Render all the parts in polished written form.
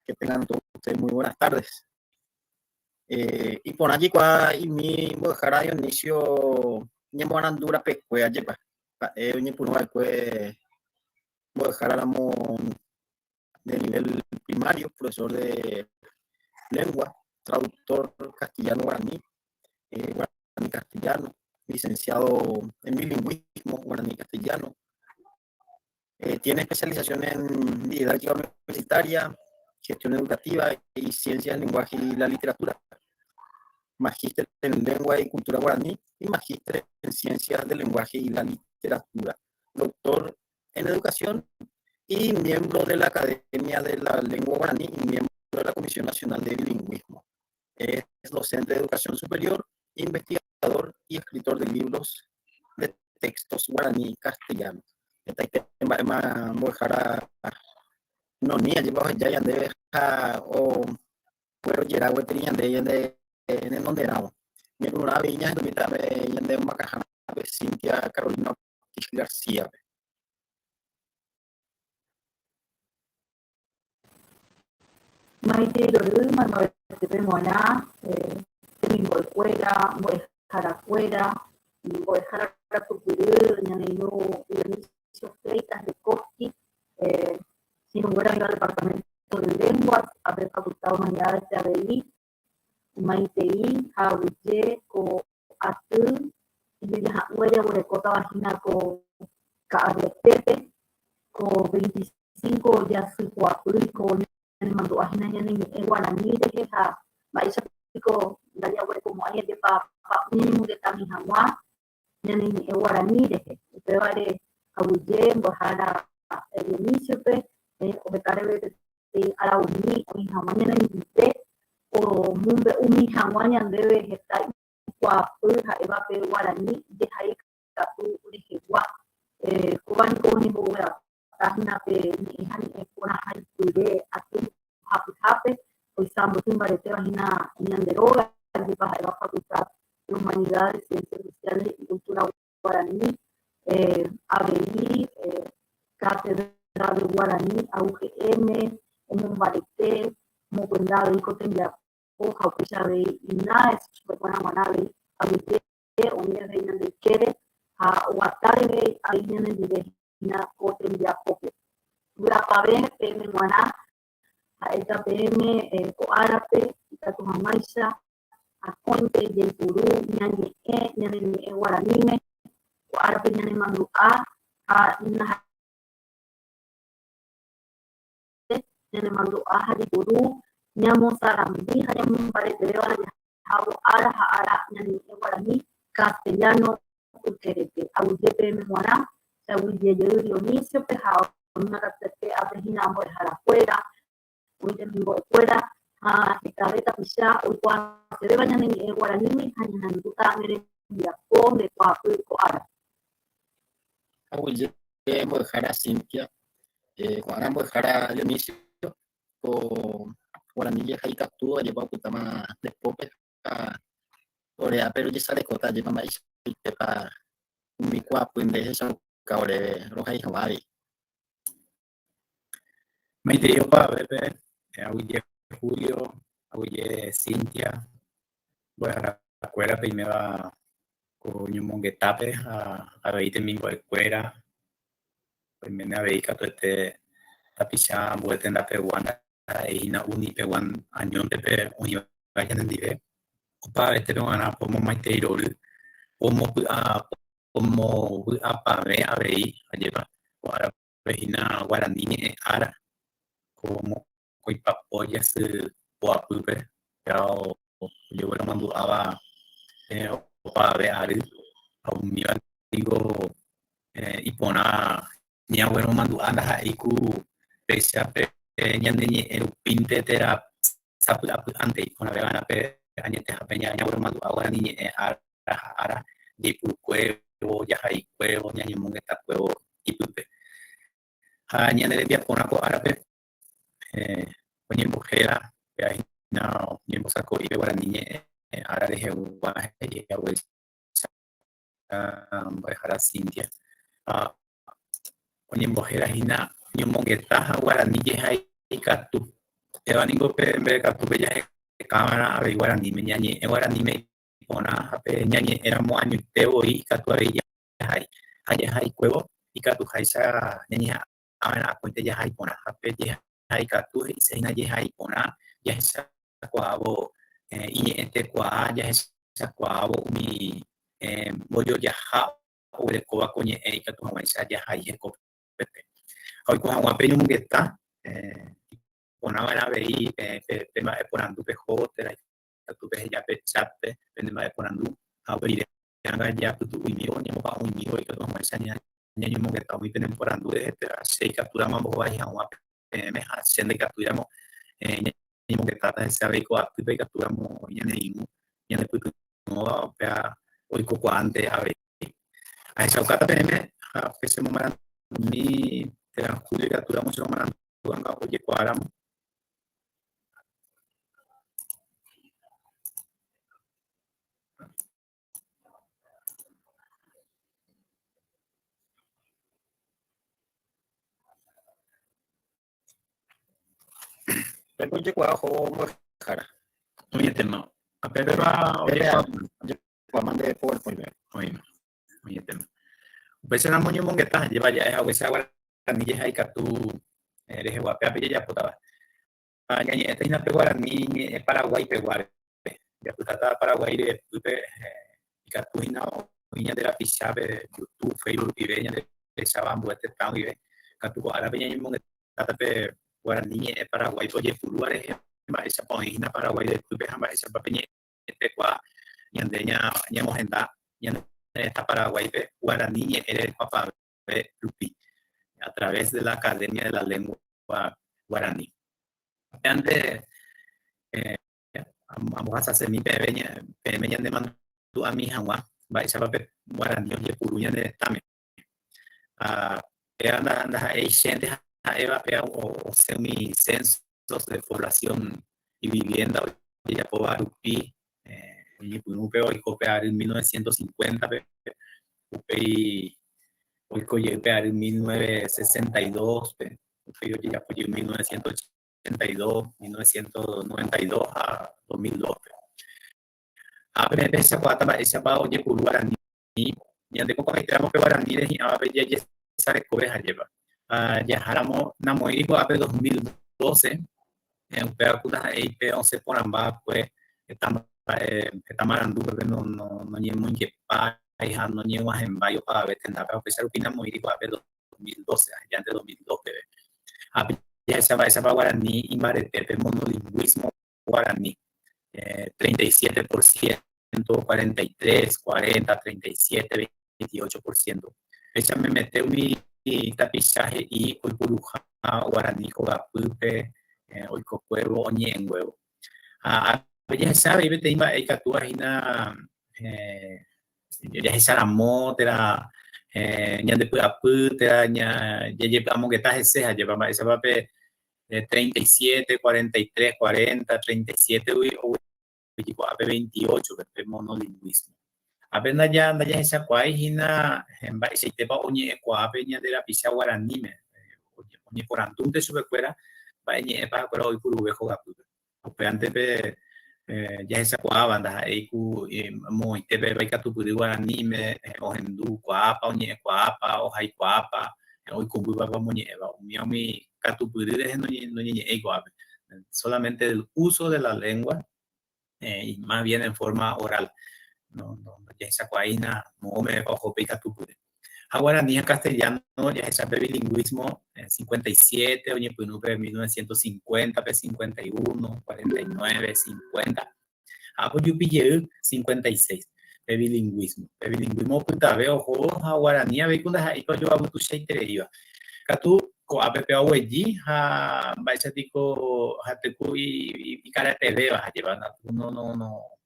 Que tengan todos ustedes muy buenas tardes. Iporã jaikuaa imi mbo'ehára Dionisio ñemoarandu rapekue ajépa, ha'e oñepyrũ va'ekue mbo'ehára ramo de nivel primario, profesor de lengua, traductor castellano-guaraní, guaraní-castellano, licenciado en bilingüismo guaraní-castellano, Tiene especialización en didáctica universitaria, gestión educativa y ciencias del lenguaje y la literatura. Magíster en lengua y cultura guaraní y magíster en ciencias del lenguaje y la literatura. Doctor en educación y miembro de la Academia de la Lengua Guaraní y miembro de la Comisión Nacional de Bilingüismo. Es docente de educación superior, investigador y escritor de libros de textos guaraní y castellano. Hetaite mba'éma mbo'ehára Noni ajépa oheja ñandéve ha oguerojera gueteri ñande ñande renonderãvo. Ñepyrũrã avei ñahendumíta pe ñande moakãhárape Cinthia Carolina Ortiz García-pe. Maitei rory maymavetépe g̃uarã, temimbo'ekuéra, mbo'eharakuéra, mbo'ehára katupyry, ñane irũ Dionisio Fleitas de Koski, che irũnguéra oĩva Departamento de Lenguas, ape Facultad de Humanidades-pe avei, maitei ha aguyje ko aty ijojaha'ỹva jaguerekótava hína ko ka'aruetépe, ko 25 jasy poapy ko ñanemandu'a hína ñane ñe'ẽ guarani rehe ha mba'éicha piko ndajaguerekomo'ãi ajépa pa'ũ ñañemongetami hag̃ua ñane ñe'ẽ guarani rehe. Upévare aguyje mbo'ehára Dionisio-pe oheka reve peteĩ aravomi oĩ hag̃ua ñanendive omombe'umi hag̃ua ñandéve heta ikuaapy ha'éva pe guarani jehai katu rehegua. Kóva niko oñemboguerata hína pe ñe'ẽ ha ñe'ẽ porãhaipyre aty mbohapyhápe, oisãmbyhy mbaretéva hína ñande róga, jepa ha'éva Facultad de Humanidades, Ciencias Sociales y Cultura Guarani, avei Cátedra de Guarani AUGM, omombarete, omopyenda avei ko tembiapo ha upéicha avei INAES, chupekuéra g̃uarã avei aguyje oĩ avei ñande ykére ha oguata reve avei ñanendive hína ko tembiapópe. Vy'apavẽ peẽme g̃uarã ha'éta peẽme ko árape ikatu hag̃uáicha akóinte jaipuru ñañe'ẽ ñane ñe'ẽ guaraníme, ko árape ñanemandu'a ha ñanemandu'a ha jaipuru ñamosarambi ha ñamombaretevéva jahávo ára ha ára ñane ñe'ẽ guarani castellano ykerete. Aguyje peẽme g̃uarã, che aguyje jey Dionisio-pe ha oĩma katuete ápe hína mbo'eharakuéra, oĩ temimbo'ekuéra ha hetave tapicha oikuaasevéva ñane ñe'ẽ guaraníme ha ñahendúta ne rembiapo nde kuaapy ko árape. Aguyje mbo'ehára Cinthia, ko'ág̃a mbo'ehára Dionisio, ko guarani jehaikatu ajépa opytáma nde pópe ha ore ápe rojesarekóta ajépa mba'eichaitépa umi kuaapy nde ehechauka oréve rohai hag̃ua avei. Maitei opavavépe, aguyje Julio, aguyje Cinthia, mbo'eharakuéra peiméva ko ñomongetápe ha avei temimbo'ekuéra, oiméne avei katuete tapicha ambue tendapegua ndaha'éi hína unipegua añóntepe oĩva ñanendive, opavavetépe g̃uarã pomomaitei rory, pomopy'a pomovy'apavẽ avei ajépa ko árape hína guarani ñe'ẽ ára, ko mokõipapo jasy poapýpe péva ojegueromandu'áva opavave ary ha umíva niko iporã ñagueromandu'a ndaha'éi ku péicha pe ñane ñe'ẽ rupínte térã sapy'apy'ánte iporãve va'erã pe añetehápe ñagueromandu'a guarani ñe'ẽ ára ha ára jaipurukuévo, jahaikuévo, ñañemongetakuévo ipype. Ha ñane rembiaporã ko árape oñembohéra péva hína oñembosako'i pe guarani ñe'ẽ ára rehegua he'i haguéicha mbo'ehára Cinthia. Ha oñembohéra hína oñomongeta ha guarani jehaikatu. Péva ningo pe mbeguekatúpe jahekava'erã avei guaraníme, ñañe'ẽ guaraníme iporã ha pe ñañe'ẽramo añoite voi ikatu avei jahai. Ha jahaikuévo ikatuháicha ñañeha'ãva'erã akóinte jahai porã ha pe jehaikatu he'iseína jehai porã jahechakuaávo iñe'ẽtekuaa, jahechakuaávo umi mbojojaha oguerekóva ko ñe'ẽ ikatu hag̃uáicha jahai hekopete. Ha oiko hag̃ua pe ñomongeta iporãva'erã avei pe mba'eporandu pehóvo térã ikatu peheja pe chat-pe pene mba'eporandu ha upe rire ág̃a japytu'uimívo, ñamopa'ũimívo ikatu hag̃uáicha ñañomongeta umi pene porandu rehe térã che ikatúramo ambohovái hag̃ua peẽme ha che ndaikatúiramo ñañomongetáta hese avei ko atýpe ikatúramo ñane irũ ñanepytyvõva upéva oikokuaánte avei. Ahechaukáta peẽme ha pe che momarandumi térã Julio ikatúramo che momarandu anga ojekuaáramo. Pépe ojekuaa ohóvo mbo'ehára. Oĩetéma. Ha pépeva ojekuaa. Ojekuaáma nde PowerPoint-pe. Oĩma. Oĩetéma. Upéicharamo oñomongeta jeva ja'e haguéicha guarani jeha ikatu rehegua pévape jajapótava. Ha ñañe'ẽta hína pe guarani ñe'ẽ Paraguái peguáre. Japytáta Paraguái ryepýpe ikatu hína oĩ ñande rapichápe YouTube, Facebook rupive ñande recháva ambue tetã guive. Katu ko árape ñañemongetáta pe guarani ñe'ẽ Paraguáipe ojepurúva rehe, mba'éichapa oĩ hína Paraguái ryepýpe ha mba'éichapa pe ñe'ẽtekuaa ñande ñamohenda ñane retã Paraguáipe guarani ñe'ẽ rerekuapave rupi a través de la Academia de la Lengua Guaraní. Péante ambohasasemi peẽme peẽme ñanemandu'ami hag̃ua mba'éichapa pe guarani ojepuru ñane retãme. Ha péva ndaha'éi chénte ha'éva péva osẽ umi censos de población y vivienda ojejapóva rupi oñepyrũ pe oiko pe ary 1950-pe, upéi oiko jey pe ary 1962-pe, upéi ojejapo jey 1982, 1992 ha 2002-pe. Ha peẽ pehechakuaáta mba'éichapa ojepuru guarani, ñande ko'ag̃aitéramo pe guaraníre hi'ãvape jajesarekove hajépa. Ha jaháramo namoĩri ko'ápe 2012, upéva ku ndaha'éi pe osẽ porãmba va'ekue heta mba'e, heta marandúpe noñemoingepái ha noñeg̃uahẽmbái opavave tendápe, ha upéicha rupi namoĩri ko'ápe 2012, ahejánte 2002 peve. Ha jahecha mba'éichapa guarani imbarete pe monolingũismo guarani, 37 por ciento, 43, 40, 37, 28 por ciento. Péicha memete umi tapicha he'i oipuruha guarani hogapýpe oikokuévo oñe'ẽnguévo. Ha jahecha avei peteĩ mba'e ikatúva hína jahecha ramo térã ñandepy'apy térã jajepy'amongeta hese ha jepa mba'éichapa pe 37, 43, 40, 37-gui oguejy ko'ápe 28-pe pe monolingũismo. Ápe ndajahechakuaái hína mba'eichaitépa oñe'ẽkuaa pe ñande rapicha guaraníme, oñeporandúnte chupekuéra mba'e ñe'ẽpa ha'ekuéra oipuruve hogapýpe. Upévante pe jahechakuaáva ndaha'éi ku moõitépe ikatupyry guaraníme, ohendukuaápa, oñe'ẽkuaápa, ohaikuaápa, oikũmbývapa omoñe'ẽva. Umíva umi katupyry rehe noñeñe'ẽi ko'ápe. Solamente del uso de la lengua y más bien en forma oral. Jahechakuaái hína moõ mevépa oho pe ikatupyry. Ha guarani ha castellano jahecha pe bilingũismo 57, oñepyrũ pe 1950, pe 51, 49, 50, ha ojupi jey 56 pe bilingũismo. Pe bilingũismo opytave ohóvo ha guarani avei ku ndaha'éipa ojoavy tuichaitereíva. Katu ko'ápe pe oguejy ha mba'éicha piko hatyku ikarapevéva ha jeva no no no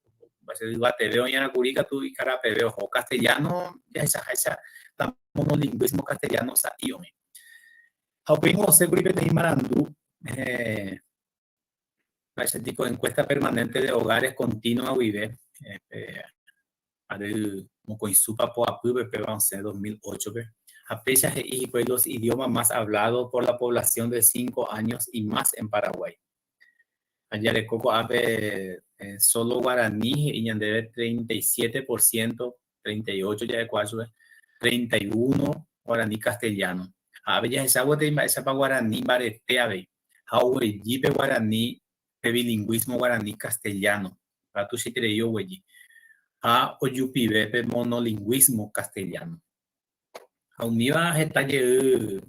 Yvateve oĩ'arãkuri katu ikarapeve oho. Castellano jahechaháicha la monolingũismo castellano sa'i oĩ. Ha upéi osẽkuri peteĩ marandu mba'éicha tiko encuesta permanente de hogares continua guive pe ary mokõisu papoapýpe péva osẽ 2008-pe ha péicha he'i hikuái los idiomas más hablados por la población de cinco años y más en Paraguay. Ha jareko ko'ápe solo guarani he'i ñandéve 37%, 38 ja'ekuaa chupe, 31 guarani castellano. Ha avei jahecha gueteri mba'éichapa guarani mbarete avei. Ha oguejy pe guarani, pe bilingũismo guarani castellano. Ha tuichaiterei oguejy. Ha ojupive pe monolingũismo castellano. Ha umíva heta jey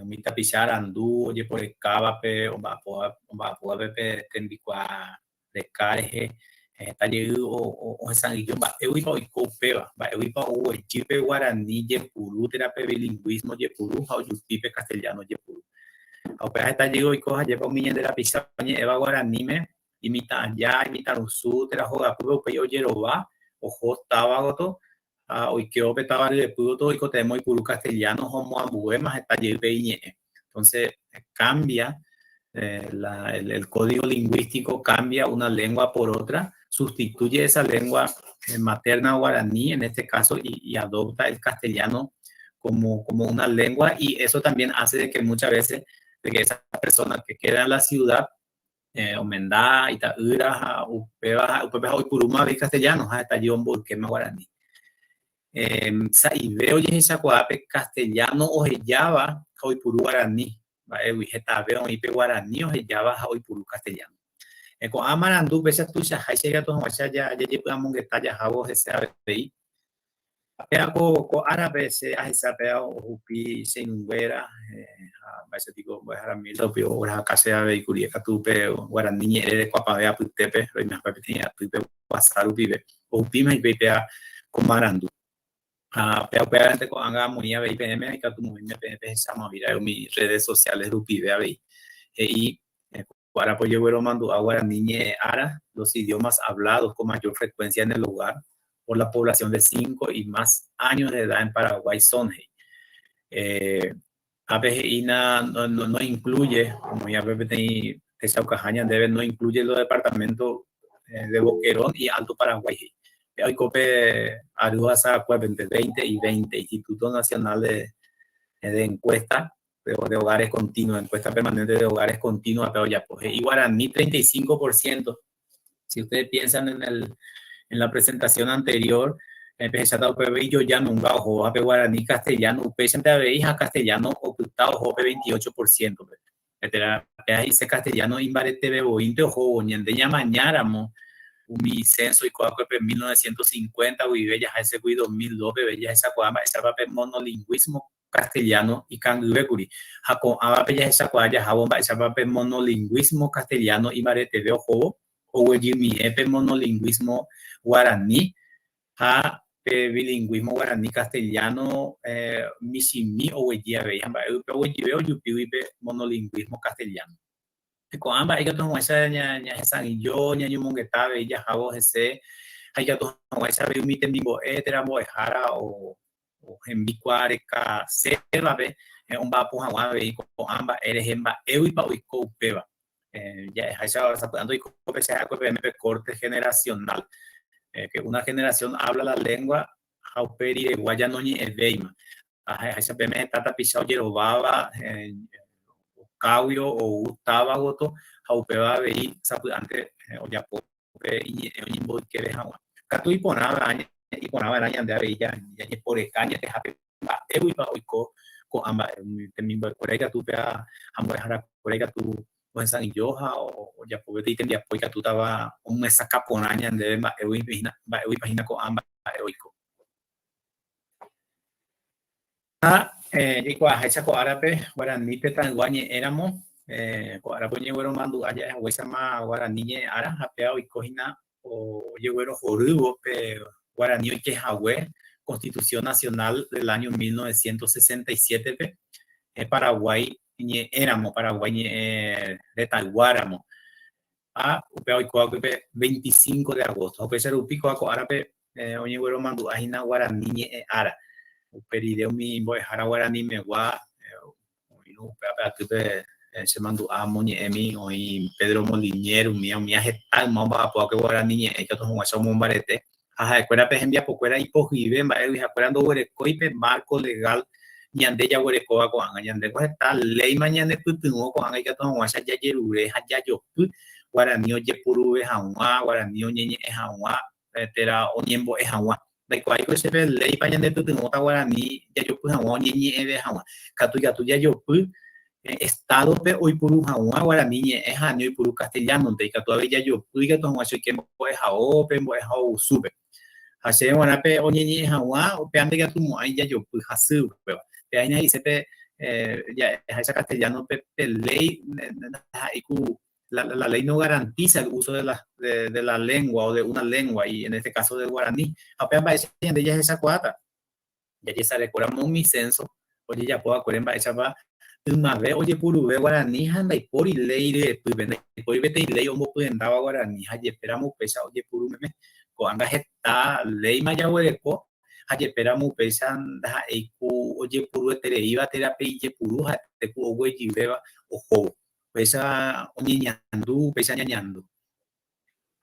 umi tapicha arandu ojeporekávape, omba'apóvape pe tembikuaa reka rehe, heta jey ohesa'ỹijo mba'éguipa oiko upéva, mba'éguipa oguejy pe guarani jepuru térã pe bilingũismo jepuru ha ojupi pe castellano jepuru. Ha upéva heta jey oiko ha jepa umi ñande rapicha oñe'ẽva guaraníme imitã aja, imitãrusu térã hogapýpe upéi ojerova oho táva gotyo ha oikévo pe táva ryepy gotyo oikotevẽma oipuru castellano ha omoambuéma heta jey pe iñe'ẽ. Entonces, cambia la, el, el código lingüístico cambia una lengua por otra, sustituye esa lengua materna guaraní en este caso y, y adopta el castellano como, como una lengua y eso también hace de que muchas veces de que esa persona que queda en la ciudad omenda ita'ýra ha upéva ha upépe ha oipurúma avei castellano ha heta jey omboykéma guarani. Sa'ive ojehechakuaa pe castellano ohejáva ha oipuru guarani, mba'égui hetave oĩ pe guarani ohejáva ha oipuru castellano. Ko'ã marandu upéicha tuichaháicha ikatu hag̃uáicha jajepy'amongeta jahávo hese avei. Péva ko árape che ahecha péva ohupi che irũnguéra, ha mba'éicha piko mbo'ehára Mirta rupi oguerahaka che avei kuri katu pe guarani ñe'ẽ rerekuapave apytépe roimehápe peteĩ atýpe WhatsApp rupive ohupíma hikuái péva ko marandu. Ha péva upévarente ko'ág̃a amoĩ avei peẽme ikatu moĩme peẽ pehecháma oĩra'e umi redes sociales rupive avei. He'i ko árape ojegueromandu'a guarani ñe'ẽ ára, los idiomas hablados con mayor frecuencia en el hogar por la población de 5 y más años de edad en Paraguay son, he'i. Eh, ápe he'ína no, no, no incluye, como ya peteĩ techaukaha ñandéve, no incluye los departamentos eh, de Boquerón y Alto Paraguay, he'i. Pe oiko pe ary ohasakuépente, 20 y 20, Instituto Nacional de, de Encuesta de hogares continuos, encuesta permanente de hogares continuos, pe ojapo. He'i guarani 35%. Si ustedes piensan en, el, en la presentación anterior, pehecháta upépe ijoja nunga ohóva pe guarani castellano, upéichante avei ha castellano opyta oho pe 28%-pe. Térã péva he'ise castellano imbareteve voínte ohóvo, ñande ñamañáramo umi censo oiko'akue pe 1950 guive jaha hesegui 2002 peve jahechakuaa mba'éichapa pe monolingũismo castellano ikangyvékuri, ha ko'ãvape jahechakuaa jahávo mba'éichapa pe monolingũismo castellano imbareteve ohóvo, oguejymiẽ pe monolingũismo guarani ha pe bilingũismo guarani castellano michĩmi oguejy avei, ha mba'égui pe oguejyve ojupígui pe monolingũismo castellano. Ko'ã mba'e ikatu hag̃uáicha ñahesa'ỹijo, ñañomongeta avei jahávo hese, ha ikatu hag̃uáicha avei umi temimbo'e térã mbo'ehára hembikuaarekasévape omba'apo hag̃ua avei ko'ã mba'e rehe mba'éguipa oiko upéva. Ja'eháicha sapy'ánte oiko pe che ha'ekue peẽme pe corte generacional, que una generación habla la lengua ha upe riregua ja noñe'ẽvéima. Ha ha'eháicha peẽme heta tapicha ojerováva okáguio ou táva gotyo ha upéva avei sapy'ánte ojapo pe iñe'ẽ oñemboykeve hag̃ua. Katu iporãva'erã ñande avei jajeporeka añetehápe mba'éguipa oiko ko'ã mba'e, umi temimbo'ekuéra ikatu upéva ha mbo'eharakuéra ikatu ohesa'ỹijo ha ojapo peteĩ tembiapo ikatútava omyesakã porã ñandéve mba'éguipa hína ko'ã mba'e oiko. Ha jaikuaaháicha ko árape guarani tetãygua ñe'ẽramo, ko árape oñegueromandu'a ja'e haguéichama guarani ñe'ẽ ára ha péva oiko hína ojeguerohorývo pe guarani oike hague Constitución Nacional del año 1967-pe, Paraguái ñe'ẽramo, Paraguái ñe'ẽ retãyguáramo. Ha upéva oiko va'ekue pe 25 de agosto. Ha upéicha rupi kóva ko árape oñegueromandu'a hína guarani ñe'ẽ ára. Upe rire umi mbo'ehára guaranimegua oĩrõ upéva pe atýpe chemandu'a moñe'ẽmi oĩ Pedro Molinier umíva, umíva heta yma omba'apo va'ekue guarani ñe'ẽ ikatu hag̃uáicha omombarete. Ha ha'ekuéra pe hembiapokuéra ipohyive mba'égui ha'ekuéra ndoguerekói pe marco legal ñande jaguerekóva ko'ág̃a. Ñandéko heta léima ñanepytyvõ ko'ág̃a ikatu hag̃uáicha jajerure ha jajopy. Guarani ojepuruve hag̃ua, Guarani oñeñe'ẽ hag̃ua térã oñembo'e hag̃ua. Ndaikuaáiko che pe léipa ñanepytyvõta Guarani jajopy hag̃ua oñeñe'ẽve hag̃ua. Katu ikatu jajopy Estado-pe oipuru hag̃ua Guarani ñe'ẽ ha ani oipuru castellano-nte. Ikatu avei jajopy ikatu hag̃ua che oike mbo'ehaópe, mbo'ehaovusúpe. Ha chéve g̃uarã pe oñeñe'ẽ hag̃ua upéva ndaikatumo'ãi jajopy hasy upéva. Péva hína he'ise pe ja'eháicha castellano-pe pe léi ndaha'éi ku la ley no garantiza el uso de la, de la lengua o de una lengua y en este caso del guaraní. Ha upéva mba'éicha ñande jahechakuaáta. Jajesarekóramo umi censo ojejapo va'ekuére mba'éichapa ymave ojepuruve guarani ha ndaipóri léi ryepýpe, ndaipóri peteĩ léi ombopyendáva guarani ha jepéramo upéicha ojepuru meme. Ko'ág̃a heta léima jaguereko ha jepéramo upéicha ndaha'éi ku ojepuruetereíva térã pe ijepuru ha'ete ku oguejyvéva ohóvo. Upéicha oñeñandu, upéicha ñañandu.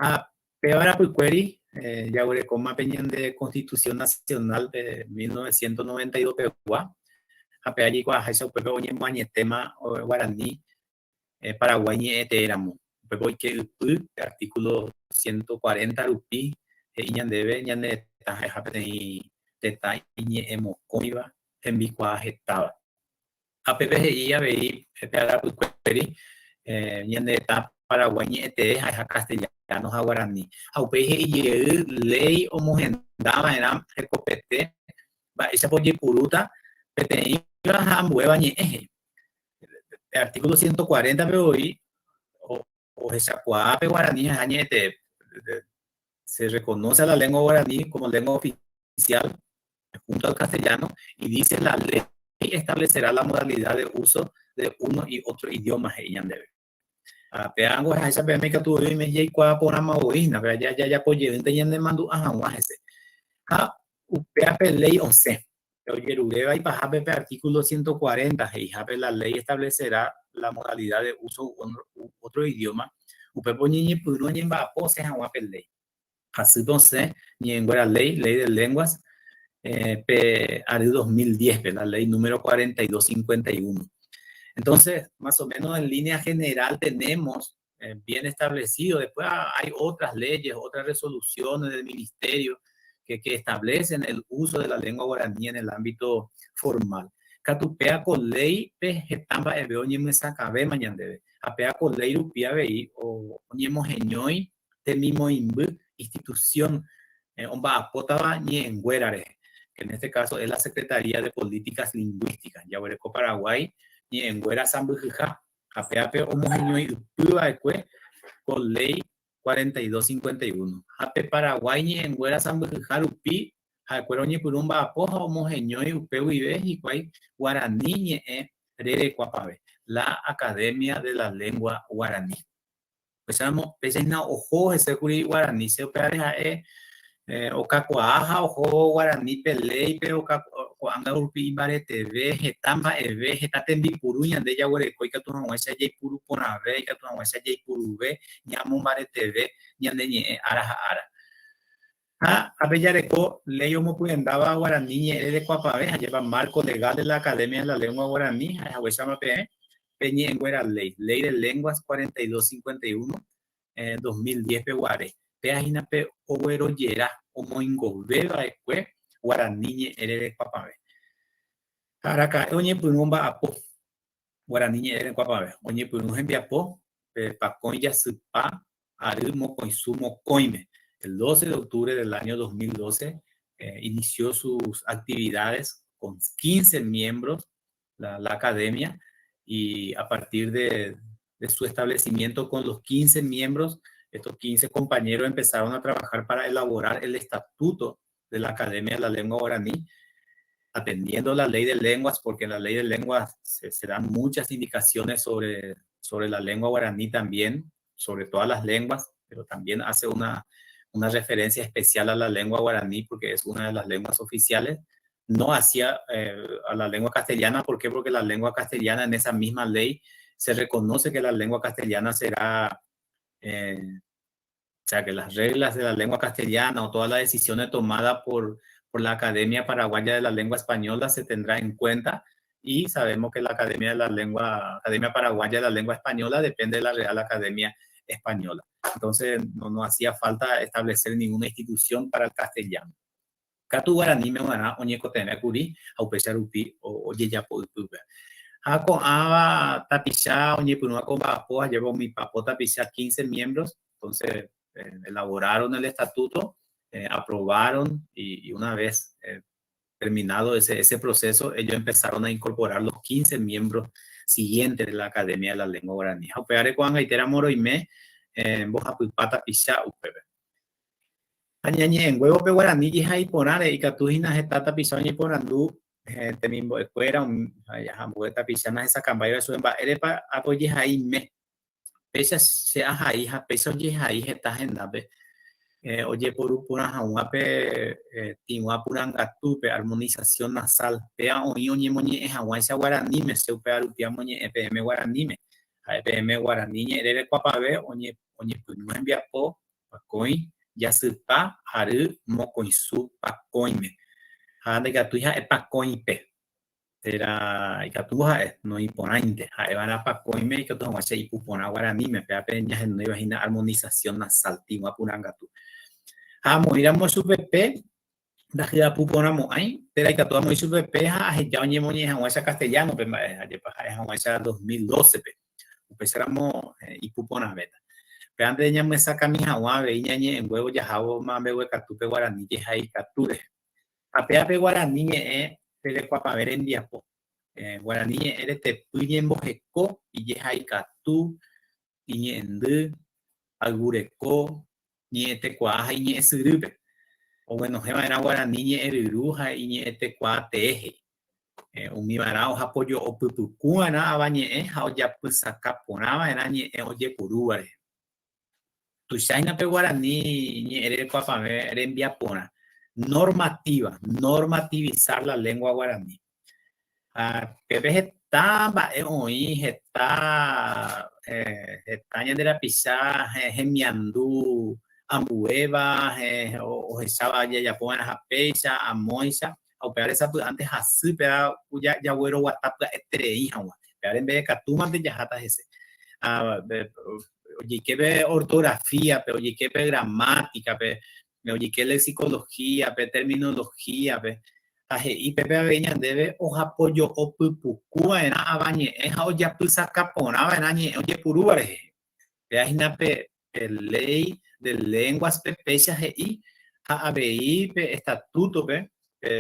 Ha péva rapykuéri jaguerekóma pe ñande Constitución Nacional de 1992 pegua, ha péva jaikuaaháicha upépe oñemoañetéma guarani Paraguái ñe'ẽtee ramo. Upépe oike ypy pe artículo 140 rupi he'i ñandéve ñane retã ha'eha peteĩ tetã iñe'ẽ mokõiva hembikuaa hetáva. Ha pépe he'i avei pe arapykuéri ñane retã Paraguái ñe'ẽtee ha'eha castellano ha guarani. Ha upéi he'i jey léi omohenda va'erã hekopete mba'éichapa ojepurúta peteĩva ha ambuéva ñe'ẽ he'i. Pe artículo 140-pe voi ohechakuaa pe guarani ha'eha ñe'ẽtee. Se reconoce a la lengua guaraní como lengua oficial junto al castellano y dice la ley establecerá la modalidad de uso de uno y otro idioma he'i ñandéve. Ha péva jahecha peẽme ikatu voi oime jaikuaa porãma voi hína, péva jajapo jeýnte ñanemandu'a hag̃ua hese. Ha upéva pe léi osẽ, pe ojeruréva ipahápe pe artículo 140 he'ihápe la ley establecerá la modalidad de uso u otro idioma, upépe oñeñepyrũ oñemba'apo osẽ hag̃ua pe léi. Hasýpe osẽ ñe'ẽnguéra léi, Ley de Lenguas, pe ary 2010-pe, la ley número 4251. Entonces, más o menos en línea general tenemos bien establecido, después hay otras leyes, otras resoluciones del ministerio que establecen el uso de la lengua guaraní en el ámbito formal. Katu péa ko léipe heta mba'eve oñemyesakãvéma ñandéve, ha péa ko léi rupi avei oñemoheñói temimoĩmby institución omba'apótava ñe'ẽnguéra rehe, que en este caso es la Secretaría de Políticas Lingüísticas, jaguereko Paraguái ñe'ẽnguéra sãmbyhyha, ha péape omoheñói ypy va'ekue ko Léi 4251. Ha pe Paraguái ñe'ẽnguéra sãmbyhyha rupi ha'ekuéra oñepyrũ omba'apo ha omoheñói upe guive hikuái guarani ñe'ẽ rerekuapave, la Academia de la Lengua Guaraní. Upéicharamo, péicha hína oho hese kuri guarani, che upévare ha'e okakuaa ha oho guarani pe léipe, ko'ág̃a rupi imbareteve, heta mba'eve, heta tembipuru ñande jaguereko ikatu hag̃uáicha jaipuru porãve, ikatu hag̃uáicha jaipuruve, ñamombareteve ñane ñe'ẽ ára ha ára. Ha ápe jareko léi omopyendáva guarani ñe'ẽ rerekuapavẽ ha jépa Marco Legal de la Academia de la Lengua Guaraní ha'ehaguéichama peẽ pe ñe'ẽnguéra léi, Ley de Lenguas 4251, 2010 peguare. Péa hína pe oguerojera omoingove va'ekue guarani ñe'ẽ rerekuapavẽ. Ha araka'e oñepyrũ omba'apo guarani ñe'ẽ rerekuapavẽ? Oñepyrũ hembiapo pe pakõi jasypa ary mokõisu mokõime. El 12 de octubre del año 2012 inició sus actividades con 15 miembros la, la academia y a partir de, de su establecimiento con los 15 miembros, estos 15 compañeros empezaron a trabajar para elaborar el estatuto de la Academia de la Lengua Guaraní, atendiendo la ley de lenguas, porque en la ley de lenguas se, se dan muchas indicaciones sobre, sobre la lengua guaraní también, sobre todas las lenguas, pero también hace una, una referencia especial a la lengua guaraní porque es una de las lenguas oficiales, no hacia eh, a la lengua castellana. ¿Por qué? Porque la lengua castellana en esa misma ley se reconoce que la lengua castellana será, eh, o sea, que las reglas de la lengua castellana o todas las decisiones tomadas por, por la Academia Paraguaya de la Lengua Española se tendrá en cuenta y sabemos que la Academia de la Lengua, Academia Paraguaya de la Lengua Española depende de la Real Academia española. Entonces no, no hacía falta establecer ninguna institución para el castellano. Katu guaraníme g̃uarã oñekotevẽ kuri ha upéicha rupi ojejapo ypýpe. Ha ko'ãva tapicha oñepyrũva ko mba'apo ha jave umi papo tapicha 15 miembros, entonces elaboraron el estatuto, aprobaron y una vez terminado ese, ese proceso, ellos empezaron a incorporar los 15 miembros siguientes de la Academia de la Lengua Guaraní. Ha upévare ko'ag̃aitéramo roime mbohapypa tapicha upépe. Ha ñañe'ẽnguévo pe guarani jehai porãre ikatu hína heta tapicha oñeporandu temimbo'ekuéra ha ambue tapicha nahesakãmbáiva chupe mba'érepa ápe ojehai me. Péicha che ahai ha péicha ojehai heta hendápe ojeporu porã hag̃ua pe tĩgua purangatu, pe armonización nasal. Péva oĩ oñemoñe'ẽ hag̃uáicha guaraníme, che upéva rupi amoñe'ẽ peẽme guaraníme. Ha'e peẽme guarani ñe'ẽ rerekuapave oñepyrũ hembiapo Pakõi, jasypa, ary, mokõisu, pakõime. Ha ndaikatúi ha'e pakõipe, térã ikatúvo ha'e, noĩporãinte. Ha'eva'erã pakõime ikatu hag̃uáicha ipu porã guaraníme, péva pe ñahenóiva hína armonización nasal, tĩgua purangatu. Ha amoĩramo chupe pe, ndahyapu porãmo'ãi, térã ikatu amoĩ chupe pe ha aheja oñemoñe'ẽ hag̃uáicha castellano-pe mba'e, ajépa ha'e hag̃uáicha 2012-pe. Upéicharamo ipu porãvéta. Péva nde ñamyesakãmi hag̃ua avei ñañe'ẽnguévo jahávoma mbeguekatúpe guarani jehaikatu rehe. Ha péva pe guarani ñe'ẽ rerekuapavẽ rembiapo. Guarani ñe'ẽ retepy ñemboheko, ijehaikatu, iñe'ẽndy, ayvureko, ñe'ẽtekuaa ha iñe'ẽsyrýpe. Oguenohẽva'erã guarani ñe'ẽryru ha iñe'ẽtekuaa tee he'i. Umiva'erã ohapojo'opypukuva'erã avañe'ẽ ha ojapysaka porãva'erã ñe'ẽ ojepurúva rehe. Tuicháina pe guarani ñe'ẽ rerekuapavẽ rembiaporã. Normativa, normativizar la lengua guaraní. Ha pépe heta mba'e oĩ, heta heta ñande rapicha hemiandu ambuéva, ohecháva jajapo va'erãha péicha, amóicha, ha upévare sapy'ánte hasy péva jagueroguata pya'eterei hag̃ua. Upévare mbeguekatúmante jaháta hese. Ojeike pe ortografía-pe, ojeike pe gramática-pe, ojeike lexicología-pe, terminología-pe, ha he'i pépe avei ñandéve ohapojo'o pypuku va'erã avañe'ẽ ha ojapysaka porã va'erã ñe'ẽ ojepurúva rehe. Péva hína pe Ley de Lenguas-pe péicha he'i ha avei pe Estatuto-pe, pe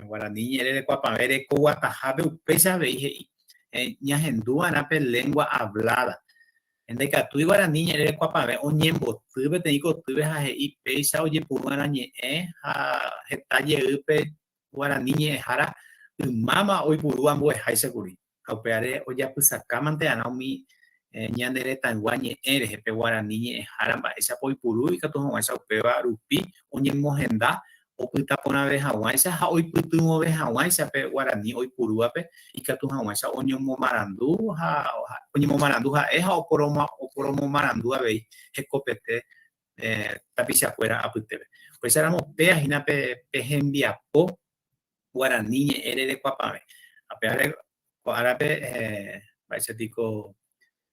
Guarani ñe'ẽ rerekuapavẽ rekoguatahápe upéicha avei he'i ñahendu va'erã pe lengua hablada. Ndaikatúi guarani ñe'ẽ rerekuapavẽ oñemboty peteĩ kotýpe ha he'i péicha ojepurúva'erã ñe'ẽ ha heta jey pe guarani ñe'ẽhára ymáma oipuru ambueháicha kuri, ha upévare ojapysakámante'arã umi ñane retãygua ñe'ẽ rehe pe guarani ñe'ẽhára mba'éichapa oipuru ikatu hag̃uáicha upéva rupi oñemohenda opyta porãve hag̃uáicha ha oipytyvõve hag̃uáicha pe guarani oipurúvape ikatu hag̃uáicha oñomomarandu ha oñemomarandu ha'e ha oporomomarandu avei hekopete tapichakuéra apytépe. Upéicharamo péa hína pe hembiapo guarani ñe'ẽ rerekuapavẽ. Ha péare ko árape mba'éicha piko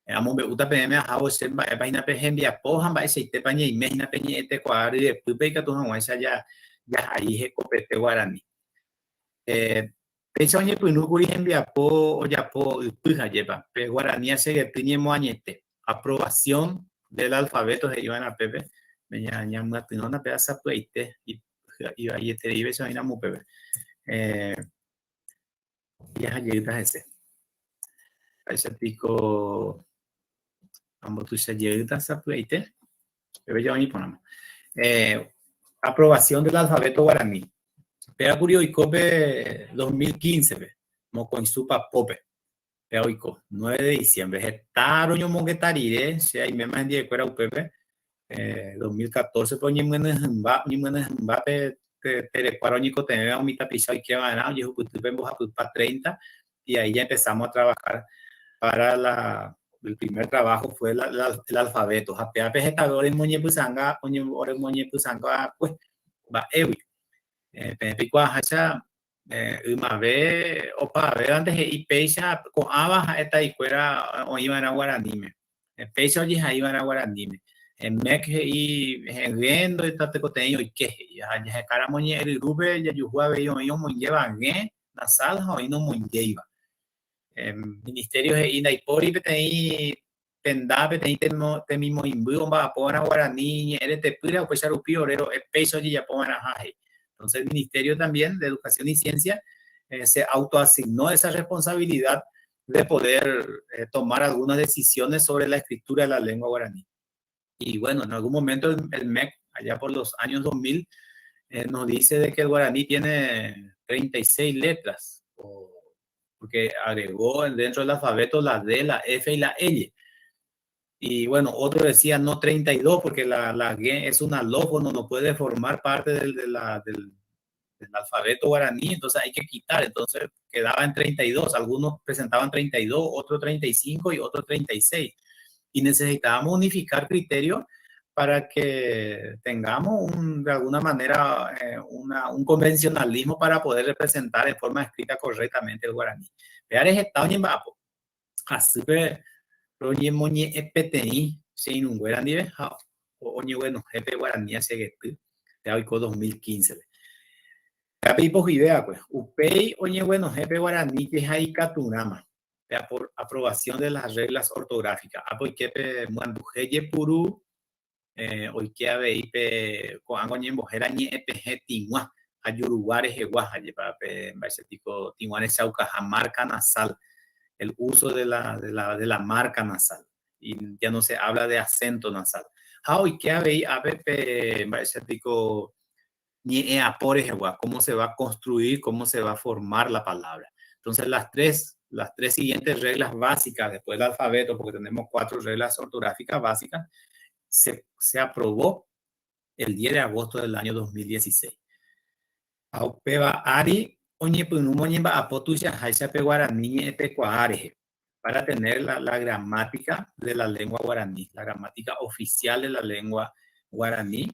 Amombe'úta peẽme ahávo che mba'épa hína pe hembiapo ha mba'eichaitépa ñaime hína pe ñe'ẽtekuaa ryepýpe ikatu hag̃uáicha jahai hekopete guarani. Péicha oñepyrũkuri hembiapo ojapo ypy hajépa, pe guarani achegety ñemoañete, aprobación del alfabeto he'iva'erã pépe, ñamyatyrõna pe asapy'aite ivaietereívecha oĩramo upépe. Jaha jeýta hese. Mba'éicha piko ambotuicha jeýta sapy'aite? Pépe ja oĩ porãma. Aprobación del alfabeto guaraní. Péva kuri oiko pe 2015-pe, mokõisu papópe. Péva oiko, 9 de diciembre. Heta roñomongeta rire, che aiméma hendivekuéra upépe, 2014-pe oñemyenyhẽmba, oñemyenyhẽmba pe terekuára oñekotevẽva umi tapicha oike va'erã ojehupyty pe mbohapypa 30 y ahí ya empezamos a trabajar para la el primer trabajo fue la, la, el alfabeto ha pévape hetave oremoñepysanga oremoñepysanga pues mba'égui peẽ peikuaaháicha Ymave opavevévante he'i péicha ko'ãva ha'e taikuéra oĩva'erã guaraníme. Péicha ojehaiva'erã guaraníme. MEC he'i he'ẽ ndoetatekoteĩ oike, he'i. Ha jahekáramo ñe'ẽryrúpe jajuhu avei oĩ omoingéva gẽ nasal ha oĩ nomoingéiva. Ministerio he'i ndaipóri peteĩ tenda, peteĩ temimoĩmby omba'apova'erã guarani ñe'ẽ retepýre, upéicha rupi ore ro'e péicha ojejapova'erãha, he'i. Entonces el Ministerio también de Educación y Ciencia se autoasignó esa responsabilidad de poder tomar algunas decisiones sobre la escritura de la lengua guaraní. Y bueno, en algún momento el MEC, allá por los años 2000, nos dice de que el guaraní tiene 36 letras, porque agregó dentro del alfabeto la D, la F y la L. Y bueno, otro decía no 32 porque la G es un alófono, no puede formar parte del alfabeto guaraní, entonces hay que quitar. Entonces quedaba en 32, algunos presentaban 32, otro 35 y otro 36. Y necesitábamos unificar criterios para que tengamos de alguna manera un convencionalismo para poder representar en forma escrita correctamente el guaraní. Péare heta oñemba'apo. Hasýpe roñemoñe'ẽ peteĩ che irũnguéra ndive ha oñeguenohẽ pe guarani achegety péva oiko 2015-pe. Péva ipohyiveva'ekue. Upéi oñeguenohẽ pe guarani jehaikaturãma, pe aprobación de las reglas ortográficas. Ápe oike pe myanduhe jepuru, oike avei pe ko'ág̃a oñembohéra ñe'ẽpehẽ tĩgua ha jurugua rehegua, ajépa pe mba'éicha piko tĩgua rechaukaha marca nasal, el uso de la marca nasal, y ya no se habla de acento nasal. Ha oike avei ápe pe mba'éicha piko ñe'ẽ apo rehegua, cómo se va a construir, cómo se va a formar la palabra. Entonces las tres siguientes reglas básicas después del alfabeto, porque tenemos cuatro reglas ortográficas básicas, se aprobó el 10 de agosto del año 2016. Ha upéva ári oñepyrũma oñemba'apo tuichaháicha pe guarani ñe'ẽtekuaa rehe para tener la gramática de la lengua guaraní, la gramática oficial de la lengua guaraní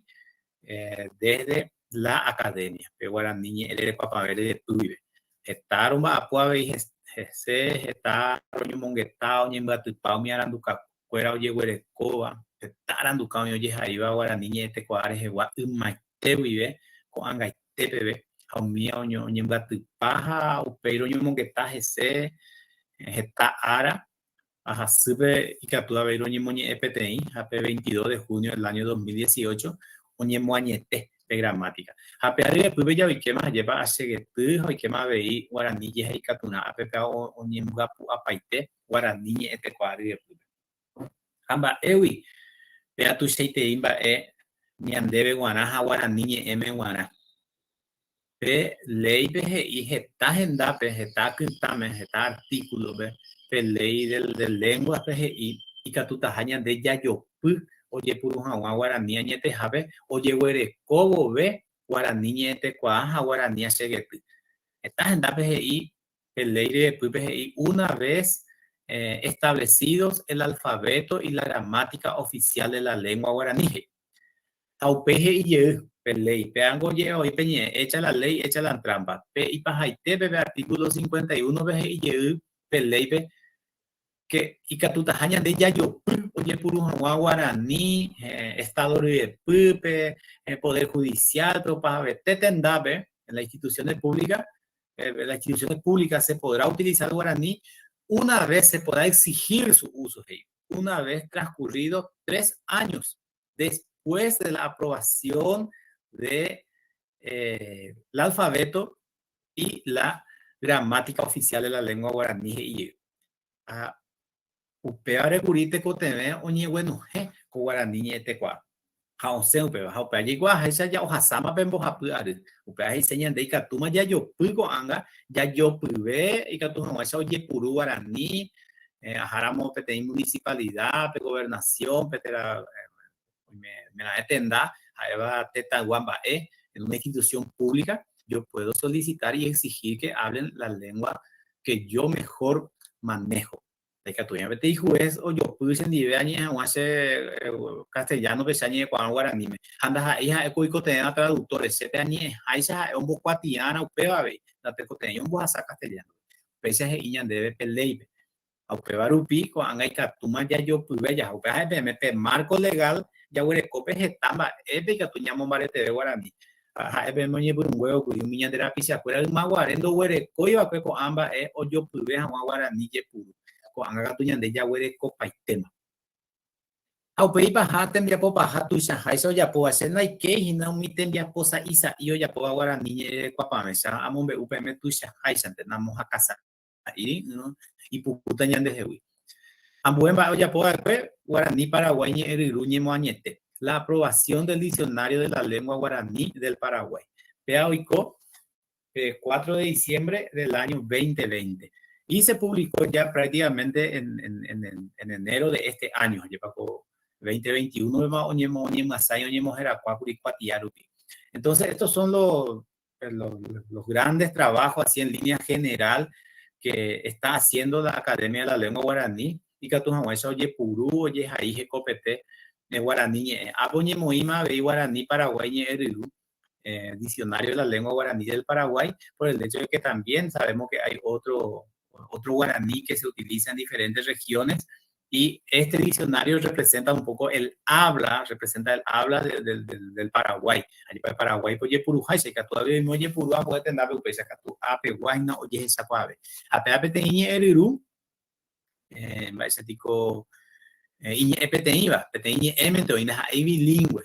desde la academia, pe guarani ñe'ẽ rerekuapavẽ ryepýpe. Heta romba'apo avei hese, heta roñomongeta, oñembyatypa umi arandukakuéra ojeguerekóva, heta aranduka oĩ ojehaíva guarani ñe'ẽtekuaa rehegua ymaite guive ko'ag̃aite peve, ha umíva oñembyatypa ha upéi roñomongeta hese heta ára, ha hasýpe ikatu avei roñemoñe'ẽ peteĩ ha pe 22 de junio del año 2018 oñemoañete pe gramática. Ha pe ryepýpe jaoikéma ajépa achegety ha oikéma avei guarani jehaikaturã ápe pe oñembyapu'apaite guarani ñe'ẽtekuaa ryepýpe. Ha mba'égui péva tuichaitei mba'e ñandéve g̃uarã ha guarani ñe'ẽme g̃uarã. Pe léipe he'i heta hendápe, heta kytãme, heta artículo-pe, pe léi de lengua-pe he'i ikatutaha ñande jajopy ojepuru hag̃ua guarani añetehápe ojeguereko vove guarani ñe'ẽtekuaa ha guarani achegety. Heta hendápe he'i pe léi ryepýpe he'i una vez establecidos el alfabeto y la gramática oficial de la lengua guaraní he'i. Ha upéi he'i jey pe léi, péango oje'e oĩ pe ñe'ẽ, echa la ley, echa la trampa. Pe ipahaitépe pe artículo 51-pe he'i jey pe léipe que ikatutaha ñande jajopy ojepuru hag̃ua guarani Estado ryepýpe, Poder Judicial-pe, opavavete tendápe, en las instituciones públicas, en las instituciones públicas se podrá utilizar guaraní una vez se podrá exigir su uso, he'i, una vez transcurrido 3 años después de la aprobación de el alfabeto y la gramática oficial de la lengua guaraní he'i. Ha upévare kuri tekotevẽ oñeguenohẽ ko guarani ñe'ẽtekuaa. Ha osẽ upéva, ha upéva jaikuaaháicha ja ohasáma pe mbohapy ary. Upéva he'ise ñande ikatúma jajopy ko'ág̃a, jajopyve ikatu hag̃uáicha ojepuru guarani, aháramo peteĩ municipalidad, pe gobernación, pe térã oimeraẽ tenda ha'éva tetãygua mba'e en una institución pública, yo puedo solicitar y exigir que hablen la lengua que yo mejor manejo. Ndaikatúi peteĩ juez ojopy chendive añe'ẽ hag̃ua che castellano-pe che añe'ẽkuaa guaraníme. Ha ndaha'éi ha'éko oikotevẽva traductores, chépe añe'ẽháicha ha'e ombokuatiára upéva avei, ndatekotevẽi ombohasa castellano-pe. Upéicha he'i ñandéve pe léipe. Ha upéva rupi ko'ág̃a ikatúma jajopyve jaha. Upéva ha'e peẽme pe marco legal jaguerekópe heta mba'épe ikatu ñamombareteve guarani. Ha ha'e peẽme oñepyrũnguévo kuri umi ñande rapichakuéra ymaguare ndoguerekói va'ekue ko'ã mba'e ojopyve hag̃ua guarani jepuru. Ko'ág̃a katu ñande jaguerekopaitéma. Ha upe ipaha tembiapo paha tuichaháicha ojapóva, che ndaikéi hína umi tembiapo sa'i sa'i ojapóva guarani ñe'ẽrekuapavẽ, che amombe'u peẽme tuichaháichante, namohakãsa'íri ỹrõ ipukúta ñandehegui. Ambue mba'e ojapo va'ekue guarani Paraguái ñe'ẽryru ñemoañete, la aprobación del Diccionario de la Lengua Guaraní del Paraguay. Péa oiko pe 4 de diciembre del año 2020 y se publicó ya prácticamente en, en, en, en enero de este año, jepa ko 2021 oñemo, oñemyasãi, oñemoherakuã kuri kuatia rupi. Entonces, estos son los, los, los grandes trabajos así en línea general que está haciendo la Academia de la Lengua Guaraní ikatu hag̃uáicha ojepuru, ojehai hekopete guarani ñe'ẽ. Ápe oñemoĩma avei guarani Paraguái ñe'ẽ ryru, Diccionario de la Lengua Guaraní del Paraguay, por el hecho de que también sabemos que hay otro, otro guaraní que se utiliza en diferentes regiones y este diccionario representa un poco el habla, representa el habla de, de, de, del Paraguay. Allí para el Paraguay, pues ojepuruháicha, ikatu avei oime ojepuru ambue tendápe upéicha katu apegua hína ojehechakuaave. Ha péva peteĩ ñe'ẽryru, eh, mba'éicha tiko eh, iñe'ẽ peteĩva, peteĩ ñe'ẽmente oĩ ndaha'éi bilingüe.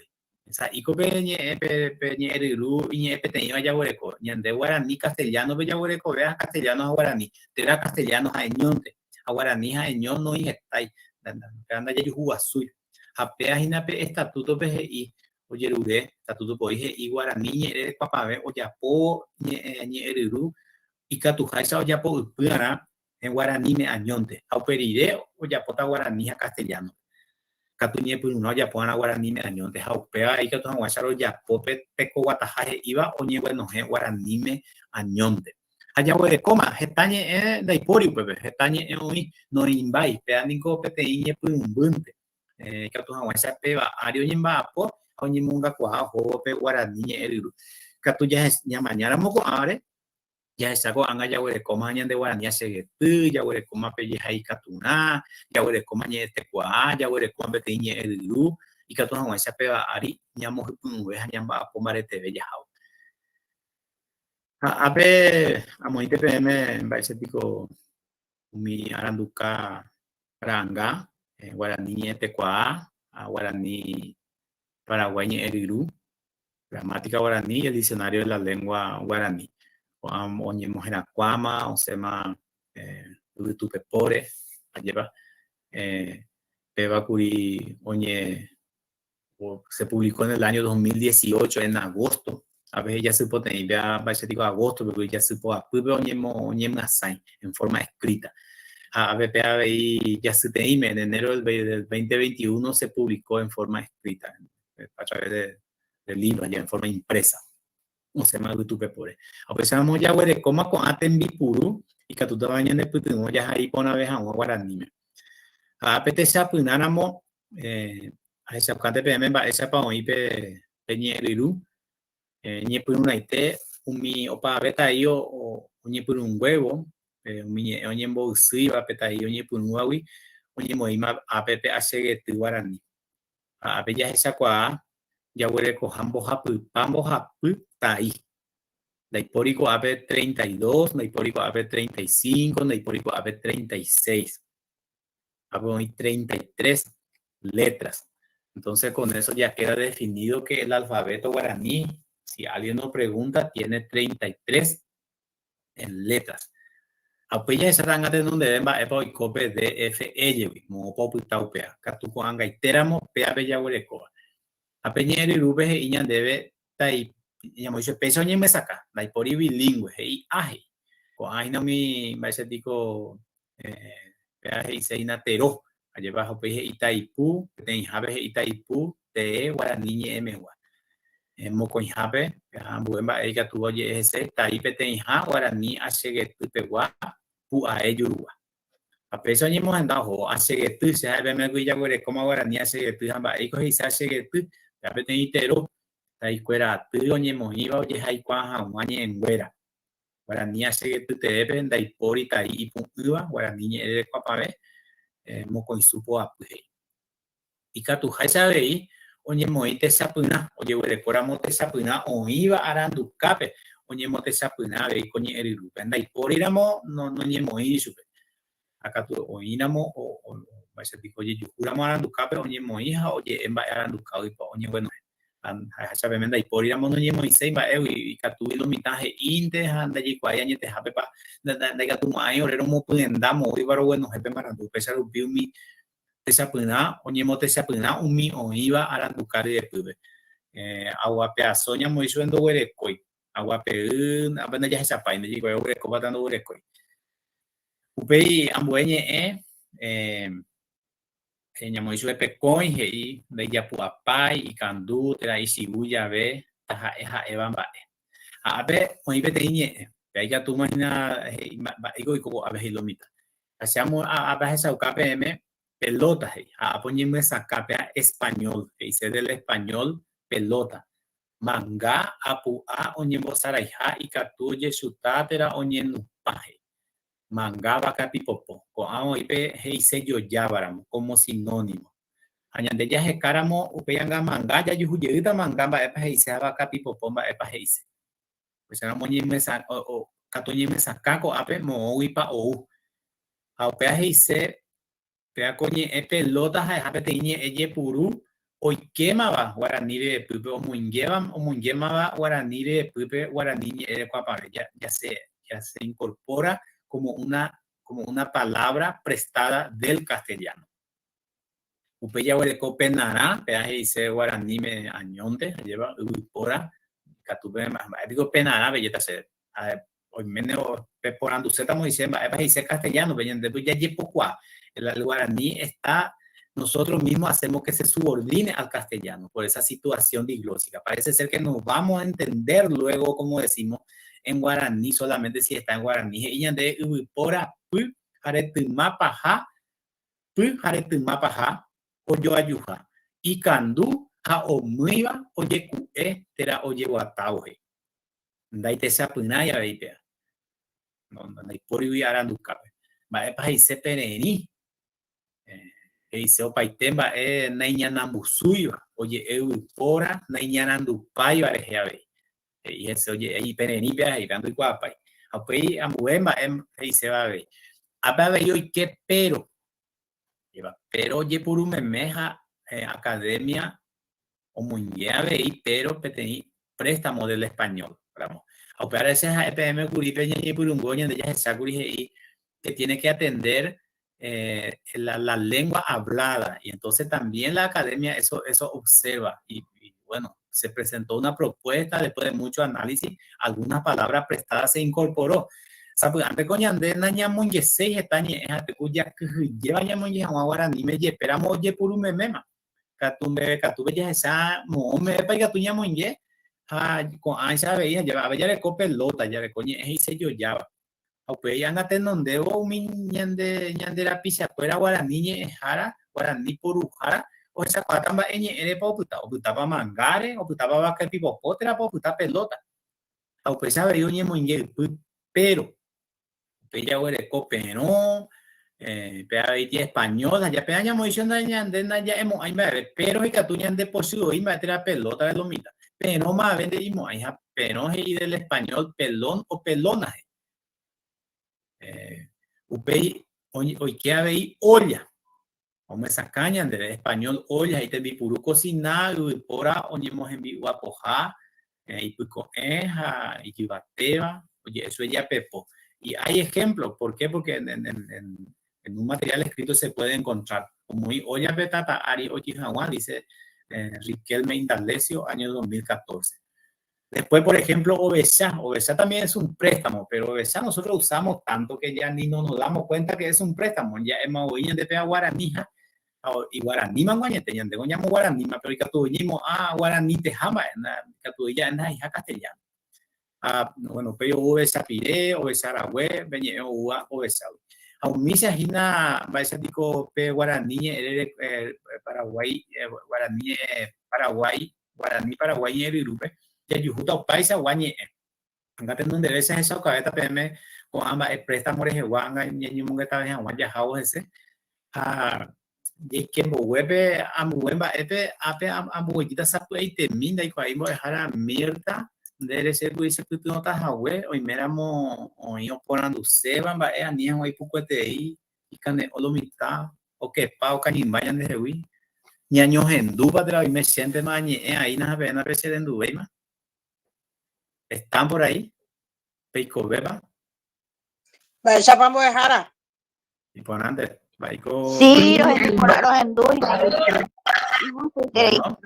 Sa'íko pe ñe'ẽ pe, pe ñe'ẽryru iñe'ẽ peteĩva jaguereko. Ñande guarani castellano-pe jaguerekove ha castellano ha guarani, térã castellano ha'eñónte, ha guarani ha'eño noĩhetái, péva ndajajuhuguasúi. Ha péva hína pe estatuto-pe he'i, ojerure, estatuto poi he'i guarani ñe'ẽ rerekuapavẽ ojapóvo ñe'ẽ, ñe'ẽryru ikatuháicha ojapo ypy'arã guaraníme añónte, ha upe rire ojapóta guarani ha castellano-pe. Katu ñepyrũrã ojapova'erã guaraníme añónte, ha upéva ikatu hag̃uáicha rojapo pe tekoguataha he'íva oñeguenohẽ guaraníme añónte. Ha jaguerekóma, heta ñe'ẽ ndaipóri upépe, heta ñe'ẽ oĩ noĩmbái, péva niko peteĩ ñepyrũmbýnte. Ikatu hag̃uáicha péva ári oñemba'apo ha oñemongakuaa ohóvo pe guarani ñe'ẽ ryru. Katu ñamañáramo ko'ãvare, Jahecha ko'ág̃a jaguerekóma ñande guarani achegety, jaguerekóma pe jehaikaturã, jaguerekóma ñe'ẽtekuaa, jaguerekóma peteĩ ñe'ẽ ryru, ikatu hag̃uáicha péva ári ñamohypy'ũve ha ñamba'apo mbareteve jahávo. Ha ápe amoĩte peẽme mba'éicha piko umi aranduka ra'anga, guarani ñe'ẽtekuaa ha guarani Paraguái ñe'ẽ ryru, Gramática Guaraní y el Diccionario de la Lengua Guaraní. Ko'ã oñemoherakuãma, osẽma yvytu pepóre, ajépa, péva kuri oñe se publicó en el año 2018 en agosto, a veces jasypoteĩ péva mba'éicha tiko agosto-pe kuri jasypoapýpe oñemyasãi en forma escrita. Ha ápe avei jasyteĩme, en enero del 2021 se publicó en forma escrita, a través de, de libro, ya en forma impresa. Osẽma yvytu pepóre. Ha upéicharamo jaguerekóma ko'ã tembipuru ikatútava ñanepytyvõ jahai porãve hag̃ua guaraníme. Ha ápe techapyrãramo eh, ahechaukánte peẽme mba'éichapa oĩ pe, pe ñe'ẽryru eh, ñepyrũrãite umi opavave tai oñepyrũnguévo umi ñe'ẽ oñemboysýiva pe tai oñepyrũvagui oñemoĩma ápe pe achegety guarani. Ha ápe jahechakuaa jaguerekoha mbohapypa mbohapy tai. Ndaipóri ko'ápe 32, ndaipóri ko'ápe 35, ndaipóri ko'ápe 36. Ápe oĩ 33 letras. Entonces con eso ya queda definido que el alfabeto guaraní, si alguien nos pregunta, tiene 33 en letras. Ha upéi jahecha ta'anga tenondeve mba'épa oiko pe DFE-gui, moõpa opyta upéva. Katu ko'ag̃aitéramo péape jaguerekóva. Ha pe ñe'ẽryrúpe he'i ñandéve tai ñamoĩ chupe péicha oñemyesakã, ndaipóri bilingũe, he'i A he'i. Ko'ã hína umi mba'éicha tiko péva he'ise hína tero, ajépa ha upéi he'i taipu, peteĩhápe he'i taipu tee guarani ñe'ẽmegua. Mokõihápe, ambue mba'e ikatúva oje'e hese, tai peteĩha guarani achegetypegua pu'ae jurugua. Ha péicha oñemohenda ohóvo, achegety, che ha'e peẽme kuri jaguerekóma guarani achegety ha mba'éiko he'ise achegety, péva peteĩ tero, taikuéra aty oñemoĩva ojehaikuaa hag̃ua ñe'ẽnguéra. Guarani achegety-teépe ndaipóri tai ipu'ỹva guarani ñe'ẽ rerekuapavẽ mokõisu poapy he'i. Ikatuháicha avei oñemoĩ techapyrã, ojeguerekóramo techapyrã oĩva arandukápe oñemotechapyrã avei ko ñe'ẽryrúpe. Ndaipóriramo noñemoĩri chupe. Ha katu oĩramo mba'éicha piko ojejuhúramo arandukápe oñemoĩ ha oje'e mba'e arandukáguipa oñeguenohẽ. Ha peẽme ndaipóriramo noñemoĩséi mba'égui, ikatúgui lo mitã he'ínte ha ndajaikuaái añetehápepa ndaikatumo'ãi ore romopyenda moõiva roguenohẽ pe marandu. Upéicha rupi umi techapyrã oñemotechapyrã umi oĩva aranduka ryepýpe. Aguapeaso ñamoĩ chupe ndoguerekói, aguapey ápe ndajahechapái, ndajaikuaái oguerekópa térã ndoguerekói. Upéi ambue ñe'ẽ ñamoĩ chupe pekõi he'i ndaijapu'apái, ikandu térã ichivu jave taha'e ha'éva mba'e. Ha ápe oĩ peteĩ ñe'ẽ, pe ikatúma hína he'i mba'éiko oiko ko'ápe he'i lo mitã. Ha che amo ápe ahechauka peẽme pelota he'i, ha ápe oñemyesakã péa español, he'ise del español pelota. Manga apu'a oñembosaraiha ikatu ojechuta térã oñenupã he'i. Manga vakapipopo, ko'ã oĩ pe he'isejojávaramo, como sinónimo. Ha ñande jahekáramo upéi anga manga jajuhu jeýta manga mba'épa he'ise ha vakapipopo mba'épa he'ise. Upéicharamo katu oñemyesakã ko'ápe moõguipa ou. Ha upéva he'ise Péva ko ñe'ẽ pelóta ha'eha peteĩ ñe'ẽ jepuru oikémava guarani ryepýpe, omoingéva, omoingémava guarani ryepýpe guarani ñe'ẽ rekuapave, ya, ya se, ya se incorpora como una, como una palabra prestada del castellano. Upe jaguereko penarã, péva he'ise guaraníme añónte, ajépa, yvypóra, ikatu pe, mba'e piko penarã pejéta chéve. Oiméne peporanduséta Moisés mba'épa he'ise castellano-pe, ñande jajepokuaa. El guaraní está, nosotros mismos hacemos que se subordine al castellano por esa situación diglósica. Parece ser que nos vamos a entender luego, como decimos, en guaraní solamente si está en guaraní. He'i ñande yvypóra py ha retyma paha, py ha retyma paha ojoajuha, ikandu ha omýiva ojeku'e térã ojeguatávo he'i. Ndaitechapyrãi avei péva. Ndaipórigui arandukápe. Mba'épa he'ise pererĩ? He'ise opaite mba'e naiñanambusúiva, oje'e yvypóra naiñarandupáiva rehe avei. He'i hese oje'e ipererĩ péva he'i péva ndoikuaapái. Ha upéi ambue mba'e he'iséva avei. Ápe avei oike péro. Péro ojepuru meme ha academia omoinge avei péro peteĩ préstamo del español ramo. Ha upévare che ha'e peẽme kuri pe ñañepyrũngue ñande jahecha kuri he'i que tiene que atender la, la lengua hablada y entonces también la academia eso, eso observa y, y bueno, se presentó una propuesta después de mucho análisis, algunas palabras prestadas se incorporó. Sapy'ánte ko ñande nañamongeséi heta ñe'ẽ ha teku jakyhyjéva ñamonge hag̃ua guaraníme jepéramo ojepuru meméma. Katu mbeguekatúpe jahecha moõ mevépa ikatu ñamoinge ha ko'ãicha avei ha ave jareko pelota, jareko ñe'ẽ he'isejojáva. Ha upéi ág̃a tenondévo umi ñande ñande rapichakuéra guarani ñe'ẽhára, guarani poruhára ohechakuaáta mba'e ñe'ẽrepa opyta, opytápa mangáre, opytápa vakapipopo térãpa opyta pelóta. Ha upéicha avei oñemoinge ypy, péro upéi jaguereko perõ, pe avei tía española, ja péva ñamoĩcho ñande ndaja'emo'ãi mba'eve, péro ikatu ñande pochy voi mba'e térã pelóta de lo mitã. Perõ mave nde'imo'ãi ha perõ he'i del español pelón o pelona he'i. Upéi oike avei olla, omyesakã ñandéve español olla he'i tembipuru kosina yvypóra oñemohembi'uapoha ipyko'ẽ ha ijyvatéva, oje'e chupe japepo. Y hay ejemplo, ¿por qué? Porque en, en, en, en un material escrito se puede encontrar. Omoĩ óllape tata ári ojy hag̃ua, dice Riquelme Indalecio, año 2014. Después, por ejemplo, ovecha. Ovecha también es un préstamo, pero ovecha nosotros usamos tanto que ya ni no nos damos cuenta que es un préstamo. Ya hemos oído ñande pea guaranija, y guaraníma guañete, ñande goñamo guaraníma, pero ikatu oñemo a guaraní tejama, ikatu ya en hija castellano. Ah, bueno, pero ovecha pire, ovecha rague, veñe oua ovecha. Ha umícha hína mba'éicha piko pe guarani ñe'ẽ Paraguái, guarani ñe'ẽ Paraguái, guarani Paraguái ñe'ẽ ryrúpe, jajuhúta opaichagua ñe'ẽ. Ág̃a tenondeve che ahechaukavéta peẽme ko'ã mba'e préstamo rehegua ág̃a ñañemongetave hag̃ua jahávo hese. Ha jaike mboguépe ambue mba'épe, ápe amboguejýta sapy'aitemi ndaikuaái mbo'ehára Mirta, nde reche chepytyvõta hague oiméramo oĩ oporanduséva mba'e ani hag̃ua ipukueterei ikane'õ lo mitã okepa okañymba ñandehegui. Ñañohendúpa térã oime chéntema añe'ẽ aína ha peẽ napecherenduvéima. Están por ahí? Peikovépa? Mba'éichapa mbo'ehára? Iporãnte. Mba'éiko. Sí, rohendu porã, rohendu hína. Bueno,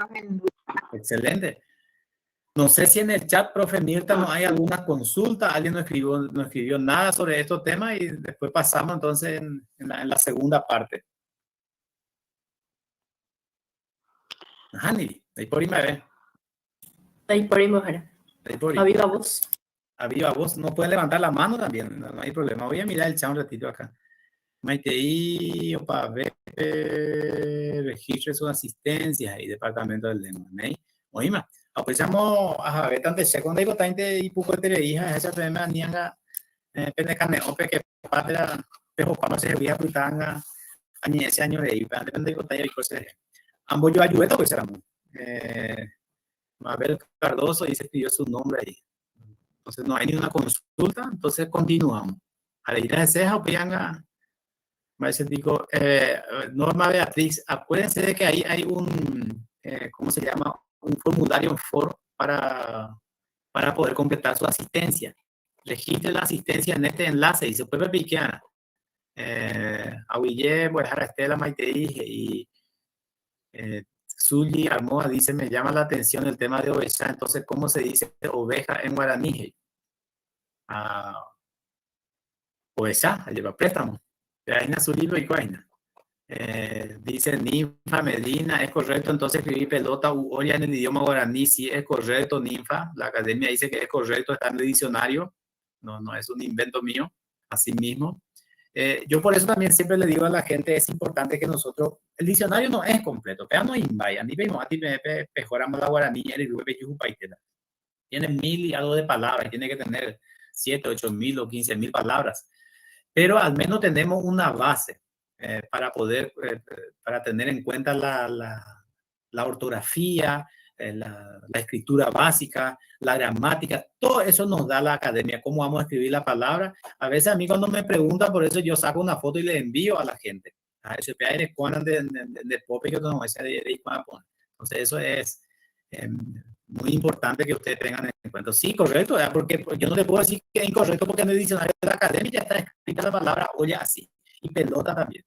excelente. No sé si en el chat, profe Mirta, no hay alguna consulta, alguien no escribió nada sobre estos temas y después pasamos entonces en la segunda parte. Nahániri, ndaipóri mba'eve. Ndaipóri mbo'ehára. Ndaipóri. A viva voz. A viva voz. No pueden levantar la mano también, no, no hay problema. Voy a mirar el chat un ratito acá. Maitei, Opavepe, registro de sus asistencias y departamento de lengua. ¿Nei? Oĩma. Aprovechamos a ver tanto che cuando digo tante y poco te hija esa peme nianga pene kane'õ pe patria pehopáma che hegui apytánga añe'ẽ che año rei pe ande digo tai oiko che rehe. Ambojoajuvéta upéicharamo. Mabel Cardoso dice escribió su nombre ahí. Entonces no hay ninguna consulta, entonces continuamos. Areita de ceja, upéi digo, Norma Beatriz, acuérdense de que ahí hay un, ¿cómo se llama? Un formulario en foro para poder completar su asistencia. Registre la asistencia en este enlace y se puede piquear. Aguille, voy a dejar a Estela, Maite dije, y Zully Armoa dice, me llama la atención el tema de oveja, entonces, ¿cómo se dice oveja en guaraní? Ah, oveja, lleva préstamo. Aina Zully y Coaina. Dice Ninfa Medina, es correcto entonces escribir pelota u olla en el idioma guaraní, sí es correcto Ninfa, la academia dice que es correcto, está en el diccionario, no, no es un invento mío, así mismo. Yo por eso también siempre le digo a la gente, es importante que nosotros, el diccionario no es completo, pero no hay, a mí mismo, a ti me mejoramos la guaraní, el tiene 1000 y algo de palabras, tiene que tener 7, 8.000 o 15.000 palabras, pero al menos tenemos una base para poder, para tener en cuenta la ortografía, la escritura básica, la gramática, todo eso nos da la academia, cómo vamos a escribir la palabra. A veces a mí cuando me preguntan por eso, yo saco una foto y le envío a la gente. A eso, de Entonces eso es muy importante que ustedes tengan en cuenta. Sí, correcto, ¿verdad? Porque yo no le puedo decir que es incorrecto porque en el diccionario de la academia ya está escrita la palabra olla así, y pelota también.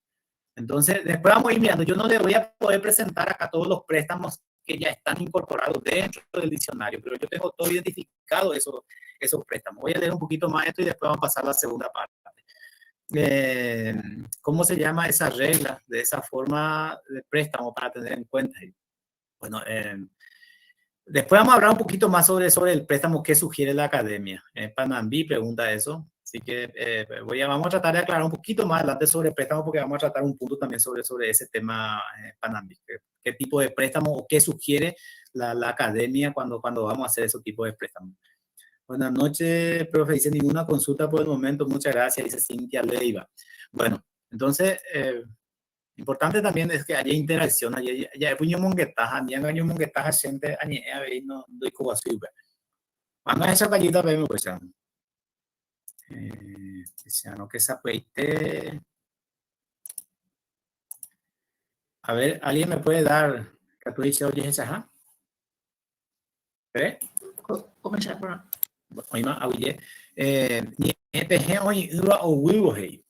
Entonces, después vamos a ir mirando. Yo no le voy a poder presentar acá todos los préstamos que ya están incorporados dentro del diccionario, pero yo tengo todo identificado esos préstamos. Voy a leer un poquito más esto y después vamos a pasar a la segunda parte. ¿Cómo se llama esa regla de esa forma de préstamo para tener en cuenta? Bueno, después vamos a hablar un poquito más sobre el préstamo que sugiere la academia. Panambí pregunta eso. Así que vamos a tratar de aclarar un poquito más adelante sobre préstamo porque vamos a tratar un punto también sobre ese tema, Panambí. ¿Qué tipo de préstamo o qué sugiere la academia cuando vamos a hacer ese tipo de préstamo? Buenas noches, profe. Dice, ninguna consulta por el momento. Muchas gracias, dice Cintia Leiva. Bueno, entonces, importante también es que haya interacción, haya ñomongetaha, ni ñomongetaha gente, añe, a ver, no doy como así, pues. Van a esa callita, vemos, pues, ya. No que esa A ver, ¿alguien me puede dar? Que tú dices, oye, esa, ajá. ¿Eh? Oima, aguille. Ñe'ẽpehẽ oĩ'ỹva oguývo he'i.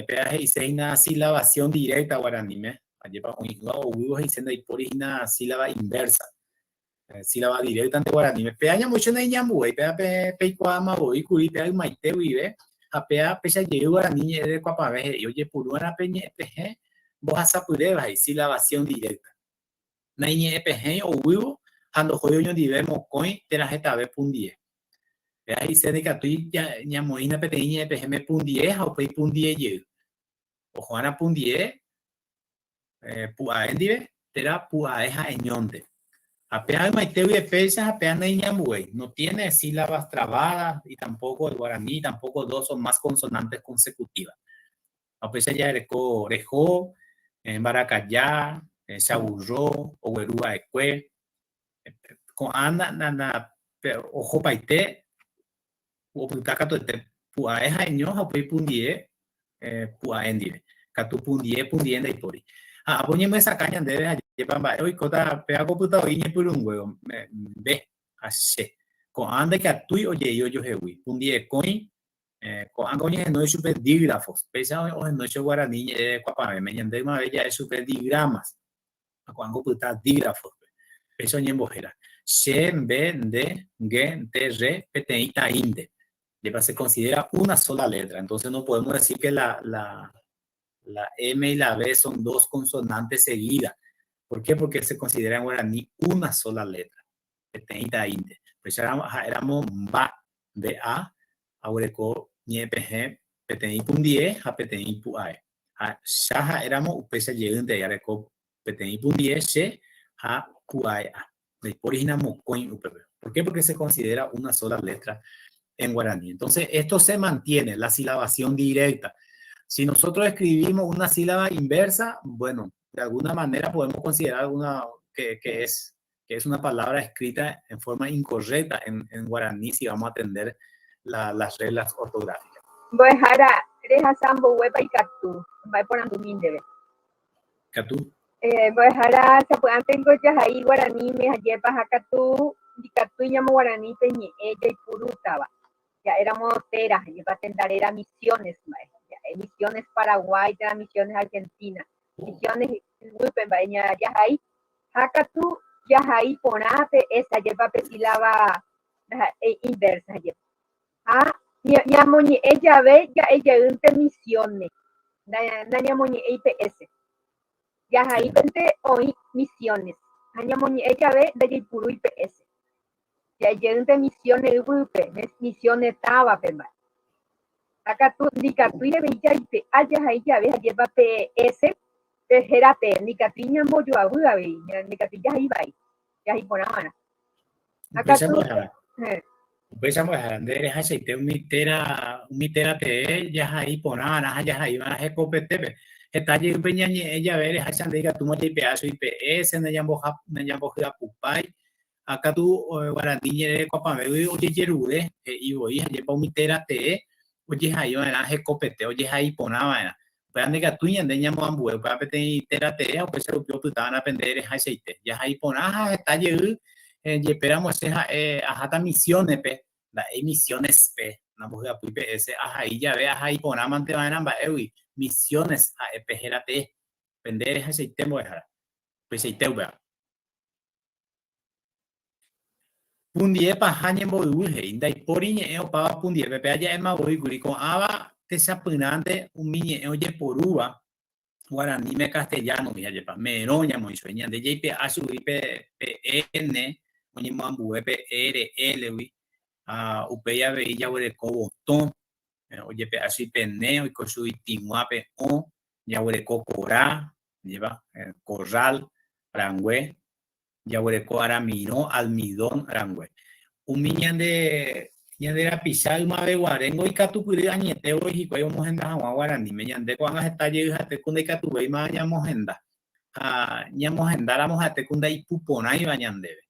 Péa he'ise hína silabación directa guaraníme. Ajépa oĩ'ỹva oguývo he'ise ndaipóri hína sílaba inversa. Sílaba directa ante guaraníme. Péa ñamoicho naiñambuéi, péa peikuaáma voi kuri, péa ymaite guive, ha péa pechajey guarani ñe'ẽ rekuapavẽ he'i ojepurúarã pe ñe'ẽpehẽ mbohasapyréva he'i silabación directa. Naiñe'ẽpehẽi oguývo ha ndohói oñondive mokõi térã hetave pundie. Péa he'ise ndikatúi ñamoĩna peteĩ ñe'ẽpehẽme pundie ha upéi pundie jey. Oho'arã pundie pu'ae ndive térã pu'ae ha'eñónte. Ha péa ymaite guive péicha ha péa naiñambuéi. No tiene sílabas trabadas y tampoco el guaraní, tampoco dos o más consonantes consecutivas. Ha upéicha jaereko reho, mbarakaja, chaburro, ogueru va'ekue. Ko'ã na ohopaite opyta katuete pu'ae ha'eño ha upéi pundie pu'ae ndive. Katu pundie, pundie ndaipóri. Ha apo oñemyesakã ñandéve ajépa mba'e oikóta péva ko pyta oĩ ñepyrũngue mbe ha che. Ko'ã ndaikatúi ojei ojohegui. Pundiekõi, ko'ág̃a oñehenói chupe dígrafos. Péicha ohenói che guarani ñe'ẽ kuapavẽme. Ñande ymave ja'e chupe digramas. Ha ko'ág̃a opyta dígrafos-pe. Péicha oñembohéra. Che, mbe, nde, nge, nte, re, peteĩ taĩnte. Jepa se considera una sola letra. Entonces no podemos decir que la, la, la M y la B son dos consonantes seguidas. ¿Por qué? Porque se considera en guaraní una sola letra. Peteĩ taĩnte. Péicha ha'éramo mba, mba, aguereko ñe'ẽpehẽ peteĩ pundie ha peteĩ pu'ae. Ha cha ha'éramo upéicha jeýnte jareko peteĩ pundie che ha pu'ae a. Ndaipóri hína mokõi upépe. ¿Por qué? Porque se considera una sola letra en guaraní. Entonces, esto se mantiene, la silabación directa. Si nosotros escribimos una sílaba inversa, bueno, de alguna manera podemos considerar una, que, que es, que es una palabra escrita en forma incorrecta en, en guaraní si vamos a atender la, las reglas ortográficas. Mbo'ehára, rehasa mboguépa ikatu, mba'eporandumi ndéve. Katu. Mbo'ehára, sapy'ántengo jahai guaraníme hajépa ha katu ndikatúi ñamoguarani pe ñe'ẽ jaipurútava. Ja'éramo téra, hajépa tenda réra Misiones mba'e. Ja'e Misiones Paraguay térã Misiones Argentina. Misiones yvýpe mba'e jahai. Ha katu jahai porã pe s hajépa pe sílaba ndaha'éi inversa hajépa. Ha ñamoñe'ẽ jave ja'e jeýnte misiõne, nañamoñe'ẽi pe s. Jahaípente oĩ misiones, ha ñamoñe'ẽ jave ndajaipurúi pe s. Ja'e jeýnte misiõne yvýpe, misiõne távape mba'e. Ha katu ndikatúi avei jaipe'a jahai jave hajépa pe s pe héra tee, ndikatúi ñambojoavy avei, ndikatúi jahai vai, jahai porã va'erã. Ha katu, Upéicha mbo'ehára, nde rehachaite umi téra, umi téra tee jahai porã va'erã ha jahai va'erã hekopetépe. Heta jeýpe ñañe'ẽ jave rehacha nde ikatúma jaipe'a chugui pe S nañambohyapupái, ha katu guarani ñe'ẽrekuapavẽgui ojejerure, he'i voi hajépa umi téra tee ojehai va'erã hekopete, ojehai porã va'erã. Upéva ndaikatúi ñande ñamoambue, upéva peteĩ téra tee ha upéicha rupi opyta va'erã pende rehachaite. Jahai porã ha heta jey jepéramo che ha'e aháta misiones-pe, nda'éi misiones-pe, nambohyapýi pe S, ahai jave ahai porã mante va'erã mba'égui, misiones ha'e pe héra tee. Pende rehachaite mbo'ehára. Upeichaite upéva. Pundie paha ñemboyvy he'i, ndaipóri ñe'ẽ opáva pundiépe, péva ja'éma voi kuri, ko'ãva techapyrãnte umi ñe'ẽ ojeporúva guaraníme castellano-gui, ha'épa, merõ ñamoĩ chupe, ñande jaipe'a chugui pe N oñemoambue pe R, L-gui, ha upéi avei jaguereko votõ, ojepe'a chugui pe ne, oiko chugui tĩgua pe õ, jaguereko kora, ajépa, corral rangue, jaguereko aramirõ, almidón rangue. Umi ñande ñande rapicha ymaveguaréngo ikatupyry añete voi hikuái omohenda hag̃ua guaraníme. Ñande ko'ág̃a heta jey ha'ete ku ndaikatuvéima ñamohenda. Ha ñamohendáramo ha'ete ku ndaipuporãiva ñandéve.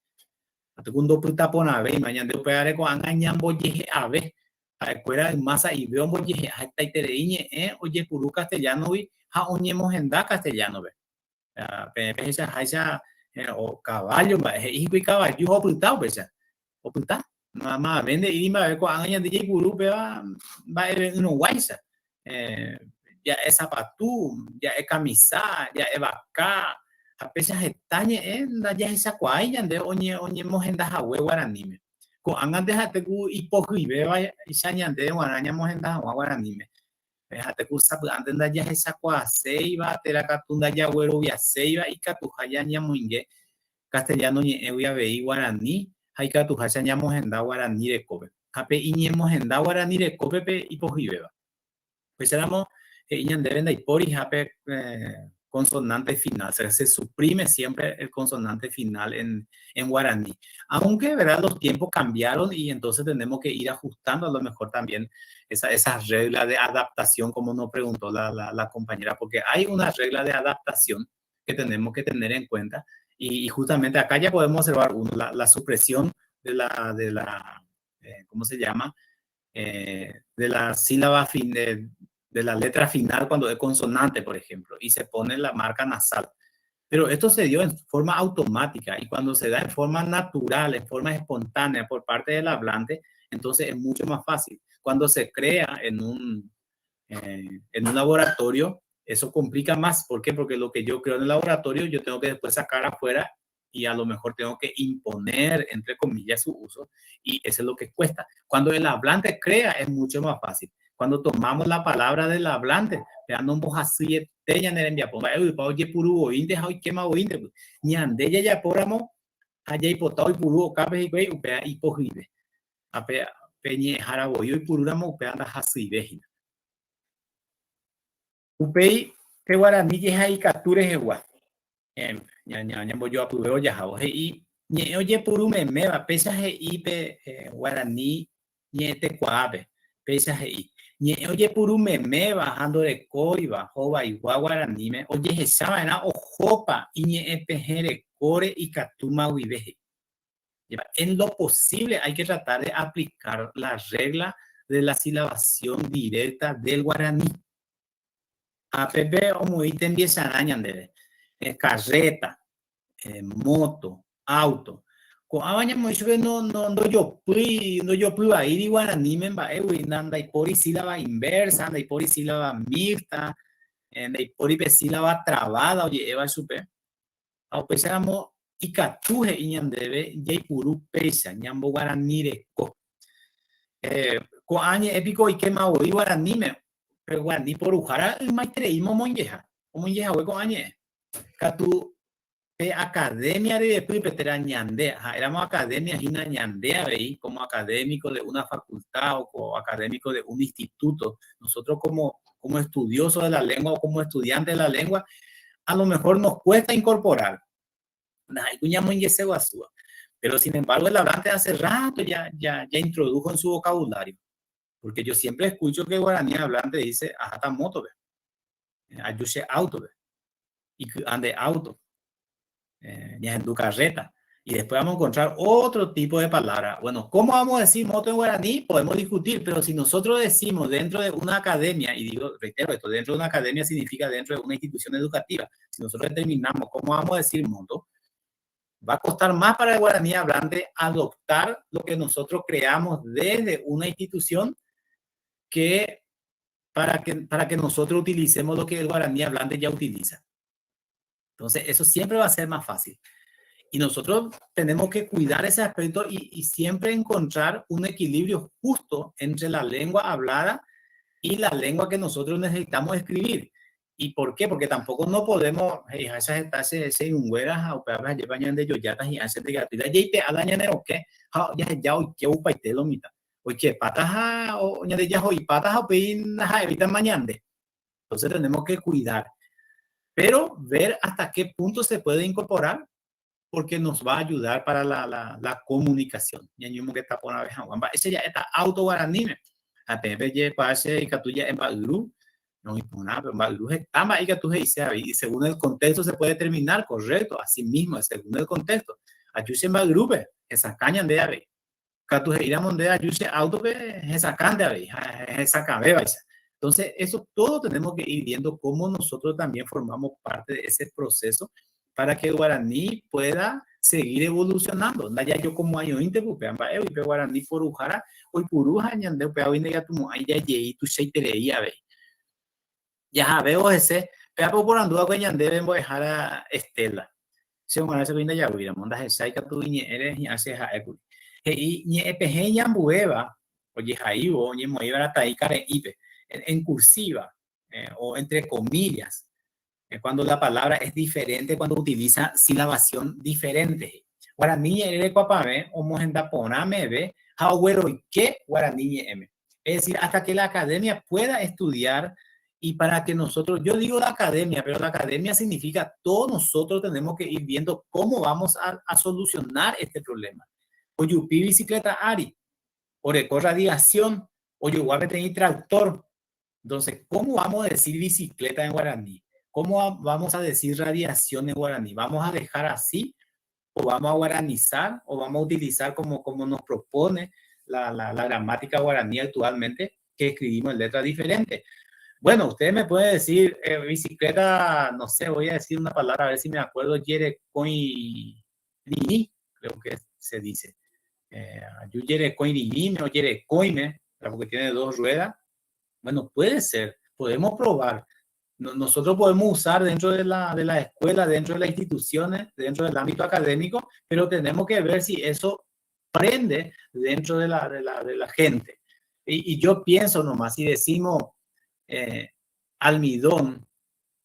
Ha'ete ku ndopytaporãvéima ñande upévare ko'ág̃a ñambojehe'ave. Ha'ekuéra yma sa'ive ombojehe'a hetaiterei ñe'ẽ ojepuru castellano-gui ha oñemohenda castellano-pe. Peẽ pehechaháicha caballo mba'e he'i hikuái kavaju ha opyta upéicha. Opyta. Mavave nde'íri mba'eve ko'ág̃a ñande jaipuru upéva mba'eve'ỹrõguáicha. Ja'e sapatu, ja'e kamisa, ja'e vaka, ha péicha heta ñe'ẽ ndajahechakuaái ñande oñemohenda hague guaraníme. Ko'ág̃ante ha'ete ku ipohyivévaicha ñande g̃uarã ñamohenda hag̃ua guaraníme. Ha'ete ku sapy'ánte ndajahechakuaaséiva térã katu ndajagueroviaséiva ikatuha ñamoinge castellano ñe'ẽgui avei guarani ha ikatuháicha ñamohenda guarani rekópe. Ha pe iñemohenda guarani rekópe pe ipohyivéva. Upéicharamo he'i ñandéve ndaipóriha pe. consonante final, o sea, se suprime siempre el consonante final en, en guaraní. Aunque, ¿verdad? Los tiempos cambiaron y entonces tenemos que ir ajustando a lo mejor también esa, esa regla de adaptación, como nos preguntó la, la, la compañera, porque hay una regla de adaptación que tenemos que tener en cuenta y, y justamente acá ya podemos observar uno, la, la supresión de la, de la eh, ¿cómo se llama? Eh, de la sílaba fin, de, de la letra final cuando es consonante, por ejemplo, y se pone la marca nasal. Pero esto se dio en forma automática y cuando se da en forma natural, en forma espontánea por parte del hablante, entonces es mucho más fácil. Cuando se crea en un, eh, en un laboratorio, eso complica más. ¿Por qué? Porque lo que yo creo en el laboratorio, yo tengo que después sacar afuera y a lo mejor tengo que imponer, entre comillas, su uso, y eso es lo que cuesta. Cuando el hablante crea, es mucho más fácil. Cuando tomamos la palabra del hablante, peando un ñane rembiapo, mba'éguipa ojepuru voínte ha oikéma voínte, ñande jajapóramo ha jaipota oipuru okápe hikuái upéva ipohyive. Ha pe pe ñe'ẽhára voi oipurúramo upéva ndahasyive hína. Upéi pe guarani jehaikatu rehegua, ñambojoapyvévo jahávo, he'i ñe'ẽ ojepuru meméva, péicha he'i pe guarani ñe'ẽtekuaápe, péicha he'i, ñe'ẽ ojepuru meméva ha ndorekóiva hovaigua guaraníme ojehecha va'erã ohópa iñe'ẽpehẽ rekóre ikatúma guive, he'i. En lo posible hay que tratar de aplicar la regla de la silabación directa del guaraní. Ha pépe omoĩ tembiecharã ñandéve, carreta, moto, auto. Ko'ãva ñamoĩ chupe no, no, ndojopýi, ndojopyvaíri guaraníme mba'égui, ndaipóri sílaba inversa, ndaipóri sílaba mixta, ndaipóri pe sílaba trabada oje'éva chupe. Ha upéicharamo ikatu he'i ñandéve jaipuru péicha ñamboguarani reko. Ko'ã ñe'ẽ piko oikéma voi guaraníme, pe guarani poruhára ymaitereíma omoingeha, omoinge hague ko'ã ñe'ẽ. Katu pe academia ryepýpe térã ñande, ha'éramo academia hína ñande avei como académico de una facultad o como académico de un instituto, nosotros como, como estudioso de la lengua o como estudiante de la lengua, a lo mejor nos cuesta incorporar. Pero sin embargo, el hablante hace rato ya, ya, ya introdujo en su vocabulario. Porque yo siempre escucho que el guaraní hablante dice, aháta moto, aju che auto, y ande auto, ñahendu carreta. Y después vamos a encontrar otro tipo de palabra. Bueno, ¿cómo vamos a decir moto en guaraní? Podemos discutir, pero si nosotros decimos dentro de una academia, y digo, reitero esto, dentro de una academia significa dentro de una institución educativa, si nosotros determinamos cómo vamos a decir moto, va a costar más para el guaraní hablante adoptar lo que nosotros creamos desde una institución que para que, para que nosotros utilicemos lo que el guaraní hablante ya utiliza. Entonces, eso siempre va a ser más fácil. Y nosotros tenemos que cuidar ese aspecto y, y siempre encontrar un equilibrio justo entre la lengua hablada y la lengua que nosotros necesitamos escribir. ¿Y por qué? Porque tampoco no podemos, Entonces tenemos que cuidar, pero ver hasta qué punto se puede incorporar porque nos va a ayudar para la, la, la comunicación. Ñañomongeta porãve hag̃ua mba'éicha ja'éta auto guaraníme. Ha peẽ pejekuaa che ikatu ja'e mba'yru, oĩ porã, pero mba'yru heta mba'e ikatu he'ise avei, y según el contexto se puede determinar, correcto, así mismo, según el contexto. Aju che mba'yrúpe, hesakã ñande avei. Katu he'íramo nde aju che áutope hesakãnte avei, ha hesakãvévaicha. Entonces, eso todo tenemos que ir viendo cómo nosotros también formamos parte de ese proceso para que el guaraní pueda seguir evolucionando. Ndajajokomo'ãioĩnte upéva mba'égui, pe guaraní poruhára oipuru ha ñande upévagui ndaikatumo'ãi jajei tuichaiterei avei. Jahavévo hese, pévape oporandu va'ekue ñandéve mbo'ehára Estela. Che g̃uarã che ndajavýiramo, ndahechái katu iñe'ẽre hi'ã che ha'ékuri. He'i ñe'ẽpehẽ iñambuéva ojehaívo oñemoĩva rataĩ kare'ípe, en cursiva o entre comillas, cuando la palabra es diferente, cuando utiliza silabación diferente, he'i. Guarani ñe'ẽ rerekuapavẽ omohenda porã meve ha ogueroike guarani ñe'ẽme. Es decir, hasta que la academia pueda estudiar Y para que nosotros, yo digo la academia, pero la academia significa todos nosotros tenemos que ir viendo cómo vamos a, a solucionar este problema. Ojupi bicicleta ári, oreko radiación, ojogua peteĩ tractor. Entonces, ¿cómo vamos a decir bicicleta en guaraní? ¿Cómo vamos a decir radiación en guaraní? ¿Vamos a dejar así? ¿O vamos a guaranizar? ¿O vamos a utilizar como, como nos propone la, la, la gramática guaraní actualmente, que escribimos en letras diferentes? Bueno, ustedes me pueden decir eh, bicicleta, no sé, voy a decir una palabra, a ver si me acuerdo, yerecoinini, creo que se dice. Eh, yerecoinini o yerecoime, porque tiene dos ruedas. Bueno, puede ser, podemos probar. Nosotros podemos usar dentro de la, de la escuela, dentro de las instituciones, dentro del ámbito académico, pero tenemos que ver si eso prende dentro de la, de la, de la gente. Y, y yo pienso nomás, si decimos eh, almidón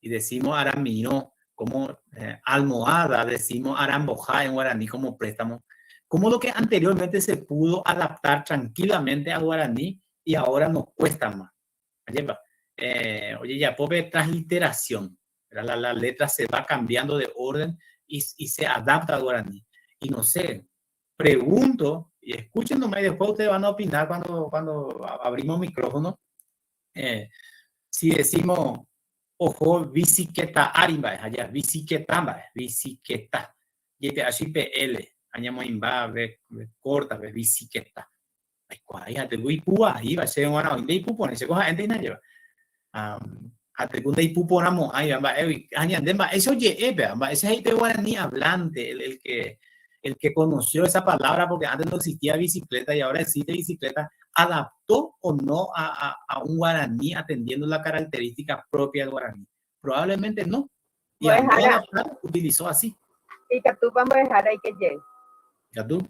y decimos aramino como eh, almohada, decimos arambojá en guaraní como préstamo, como lo que anteriormente se pudo adaptar tranquilamente al guaraní y ahora nos cuesta más. Eh, oye, ya, pobre transliteración. La, la letra se va cambiando de orden y, y se adapta al guaraní. Y no sé, pregunto, y escuchen nomás, y después ustedes van a opinar cuando, cuando abrimos micrófono. Eh, si decimos, ojo, bicicleta ári allá, bicicleta, bicicleta, YPHPL, añamoimba, B, B corta, B, bicicleta. El que conoció esa palabra, porque antes no existía bicicleta y ahora existe bicicleta, adaptó o no a, a, a un guaraní atendiendo la característica propia del guaraní. Probablemente no. Y al no adaptar, utilizó así. Ikatúpa mbo'ehára ike jey. Ikatu.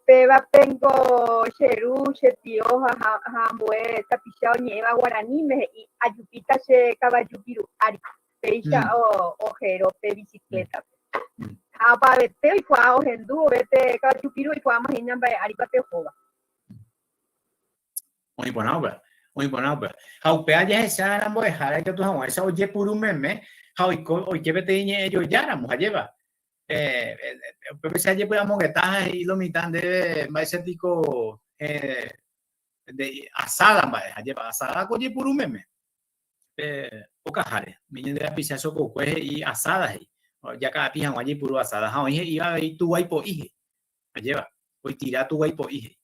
Péva pengo che ru, che tio ha ambue tapicha oñe'ẽva guaraníme he'i ajupíta che kavaju piru ári, péicha ohero pe bicicleta-pe. Ha opavete oikuaa ohendu vove pe kavaju piru oikuaáma hína mba'e áripa pe ohóva. Oĩ porã upéva, oĩ porã upéva. Ha upéva jahechára mbo'ehára ikatu hag̃uáicha ojepuru meme ha oiko oike peteĩ ñe'ẽ jojáramo, ajépa? Eh, eh, upépe che ajepy'amongeta ha he'i lo mitã ndéve mba'éicha piko eh, de asada mba'e, ajépa? Asada ko ojepuru meme pe okaháre. Umi ñande rapicha chokokue he'i asada he'i. Jaka'api hag̃ua jaipuru asada. Ha oĩ he'íva avei tuguaipo'i he'i. Ajépa? Oitira tuguaipo'i he'i.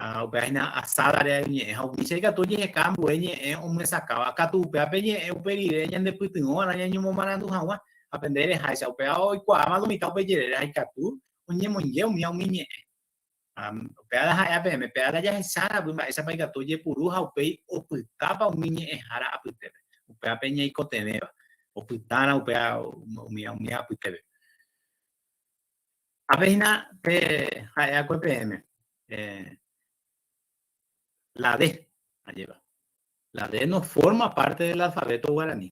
Ha upéva hína asádare ñe'ẽ ha umícha ikatu ojeheka ambue ñe'ẽ omyesakãva, katu upéva pe ñe'ẽ upe rire ñandepytyvõva'erã ñañomomarandu hag̃ua ha pende reháicha, upéva oikuaáma lo mitã upe jerére ha ikatu oñemoinge umíva umi ñe'ẽ. Ha upéva la ha'éva peẽme, péva la jahechárapy mba'éichapa ikatu ojepuru ha upéi opytápa umi ñe'ẽhára apytépe, upéva pe ñaikotevẽva, opytárã upéva umíva umi apytépe. Ápe hína pe ha'e akue peẽme, eh, la D, ajépa. La D no forma parte del alfabeto guaraní.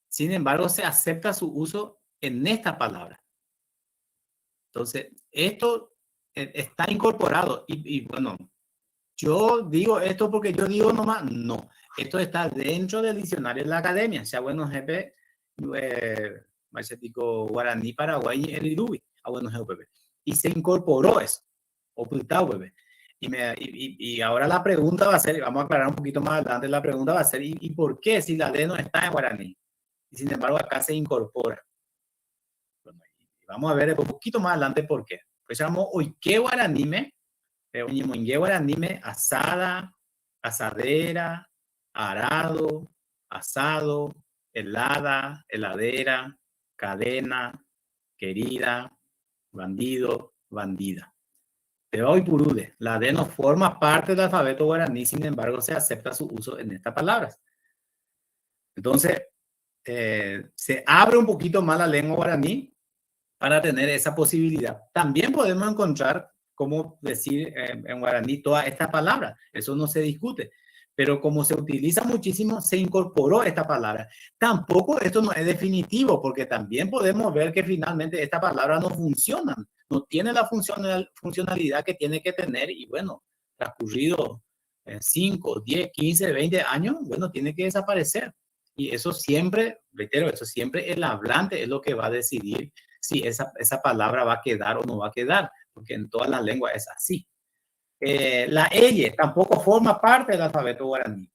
Sin embargo, se acepta su uso en esta palabra. Entonces, esto eh, está incorporado y, y bueno, yo digo esto porque yo digo nomás, no. Esto está dentro del diccionario de la academia. O sea, bueno, jefe, eh, guaraní, Paraguay, el Irubi. Ah, bueno, jefe. Y se incorporó eso. Ocultado, bebé. Y, me, y, y, ahora la pregunta va a ser, vamos a aclarar un poquito más adelante, la pregunta va a ser, ¿y, y por qué si la D no está en guaraní? Y sin embargo acá se incorpora. Bueno, vamos a ver un poquito más adelante por qué. Pues llamamos hoy qué guaraníme, oñemoinge guaraníme, asada, asadera, arado, asado, helada, heladera, cadena, querida, bandido, bandida. Péva oipurude, la D no forma parte del alfabeto guaraní, sin embargo se acepta su uso en estas palabras. Entonces, eh, se abre un poquito más la lengua guaraní para tener esa posibilidad. También podemos encontrar cómo decir en, guaraní todas estas palabras, eso no se discute, pero como se utiliza muchísimo, se incorporó esta palabra. Tampoco esto no es definitivo, porque también podemos ver que finalmente esta palabra no funciona, no tiene la funcionalidad que tiene que tener y bueno, transcurrido 5, 10, 15, 20 años, bueno, tiene que desaparecer. Y eso siempre, reitero, eso siempre el hablante es lo que va a decidir si esa, esa palabra va a quedar o no va a quedar, porque en todas las lenguas es así. Eh, la L tampoco forma parte del alfabeto guaraní.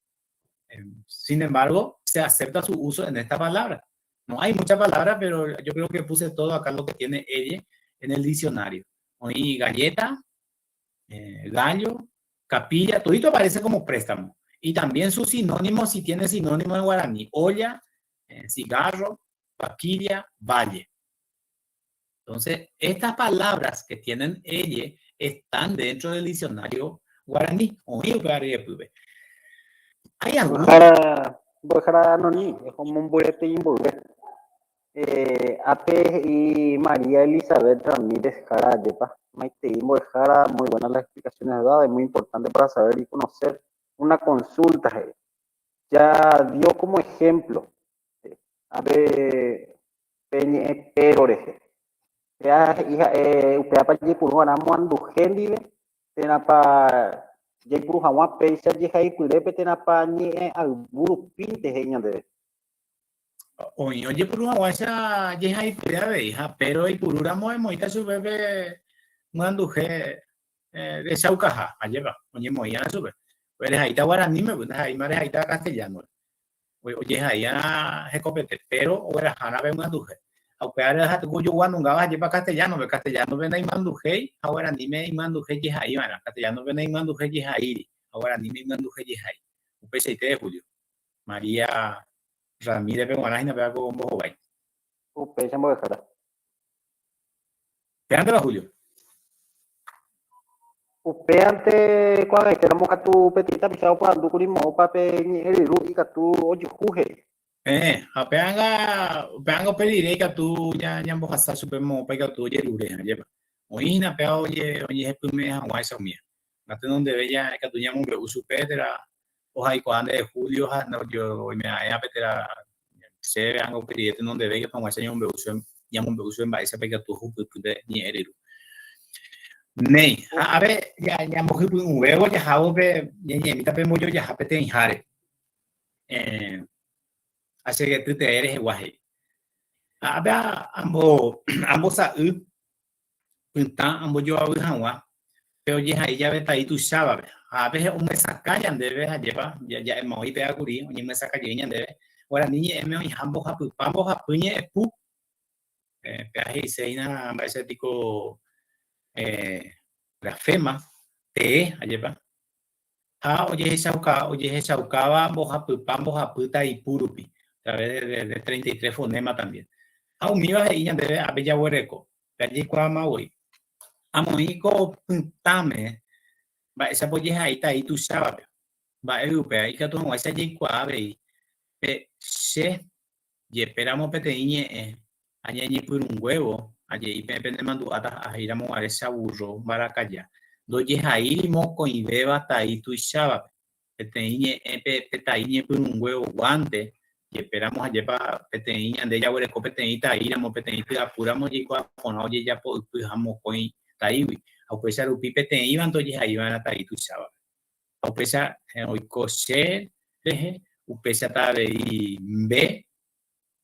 Eh, sin embargo, se acepta su uso en esta palabra. No hay mucha palabra, pero yo creo que puse todo acá lo que tiene ella en el diccionario. Oí galleta, eh, gallo, capilla, todito aparece como préstamo. Y también sus sinónimos, si tiene sinónimo en guaraní, olla, eh, cigarro, vaquilla, valle. Entonces, estas palabras que tienen elle están dentro del diccionario guaraní. Hay algunos... Mbo'ehára Noni, omombyreteĩ mboyve. Eh, ápe he'i María Elizabeth Ramírez Jara, ajépa. Maitei mbo'ehára, muy buenas las explicaciones dadas, es muy importante para saber y conocer. Una consulta, he'i. Ja dio como ejemplo, ápe pe ñe'ẽ péro rehe. Péa he'i ha'e upévapa jaipuru va'erã moanduhe ndive térãpa jaipuru hag̃ua péicha jehaipyrépe térãpa ñe'ẽ ayvu rupínte he'i ñandéve. Oĩ ojepuru hag̃uáicha jehaipyre avei ha péro eipurúramo emoĩta chupe pe myanduhe rechaukaha, ajépa, oñemoĩ'arã chupe. Rehaíta guaraníme, ndaha'éima rehaíta castellano-re. Ojehaí'arã hekopete, péro oguerahárã pe myanduhe. Ha upévare ha'etuku ojoguanungáva ajépa castellano-pe, castellano-pe naimyanduhéi ha guaraníme imyanduhe jehaiva'erã, castellano-pe naimyanduhe jehaíri ha guaraníme imyanduhe jehai. Upeichaite, Julio. María Ramírez-pe g̃uarã hína péva ko mbohovái. Upéicha mbo'ehára. Péanteva, Julio. Upéante ko'ag̃aitéramo katu peteĩ tapicha oporandúkuri moõpa pe ñe'ẽryru ikatu ojuhu he'i. Heẽ, ha péanga, péanga upe rire ikatu ñambohasa chupe moõpa ikatu ojerure, ajépa. Oĩ hína péva oje, oñehepyme'ẽ hag̃uáicha umíva. Ha tenondeve ja ikatu ñamombe'u chupe térã ohaikuaa ndéve Julio ha oime'a'ẽvape térã chéve anga upe rire tenondeve ikatu hag̃uáicha ñamombe'u chupe, ñamombe'u chupe mba'éichapa ikatu ohupyty pe ñe'ẽ ryru. Néi, ha ave ñambohypy'ũvévo jahávo pe ñañe'ẽmíta pe mbojojaha peteĩháre. Eh, achegety tee rehegua he'i. Ha ápe ambo, ambosa'y pytã ambojoavy hag̃ua pe ojehai jave tai tuichávape. Ha ápe omyesakã ñandéve ajépa ja'éma oĩ péva kuri oñemyesakã jey ñandéve guarani ñe'ẽme oĩha mbohapypa mbohapy ñe'ẽpu. Péva he'ise hína mba'éicha piko grafema tee ajépa ha ojehechauka ojehechaukáva mbohapypa mbohapy taipu rupi, a través de, de 33 fonema también. Ha umíva he'i ñandéve ápe jaguereko, pe jaikuaáma voi. Amoĩ ko pytãme mba'éichapa ojehai tai tuichávape. Mba'égui upéva ikatu hag̃uáicha jaikuaa avei pe che Jepéramo peteĩ ñe'ẽ ha ñañepyrũnguévo, aje'i peẽ penemandu'áta ahaíramo guare chavurro mbarakaja, ndojehaíri mokõivéva tai tuichávape. Peteĩ ñe'ẽ pe pe tai ñepyrũnguévo guánte, jepéramo ajépa peteĩ ñande jaguereko peteĩ taíramo, peteĩ tyapúramo jaikuaa porã ojejapo ypy ha mokõi taígui, ha upéicha rupi peteĩvante ojehaiva'erã tai tuichávape. Ha upéicha oiko che rehe, upéichata avei mbe,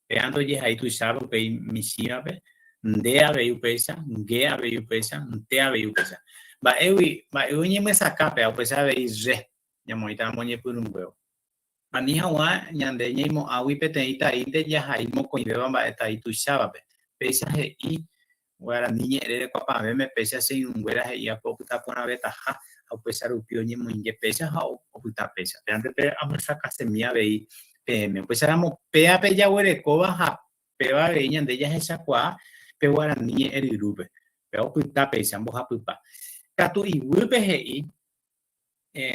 péva ndojehai tuicháva upéi michĩvape, nde avei upéicha, nge avei upéicha, nte avei upéicha. Mba'égui, mba'égui oñemyesakã péva, upéicha avei re, ñamoĩtaramo ñepyrũnguévo. Ani hag̃ua ñande ñaimo'ãgui peteĩ taínte jahai mokõivéva mba'e tai tuichávape. Péicha he'i Guarani ñe'ẽ rerekuapavẽme, péicha che irũnguéra he'i apo opyta porãvetaha ha upéicha rupi oñemoinge péicha ha opyta péicha. Pévante pe amyesakãsemi avei peẽme. Upéicharamo péa pe jaguerekóva ha péva avei ñande jahechakuaa pe Guarani ñe'ẽ ryrúpe. Péva opyta péicha mbohapypa. Katu iguýpe he'i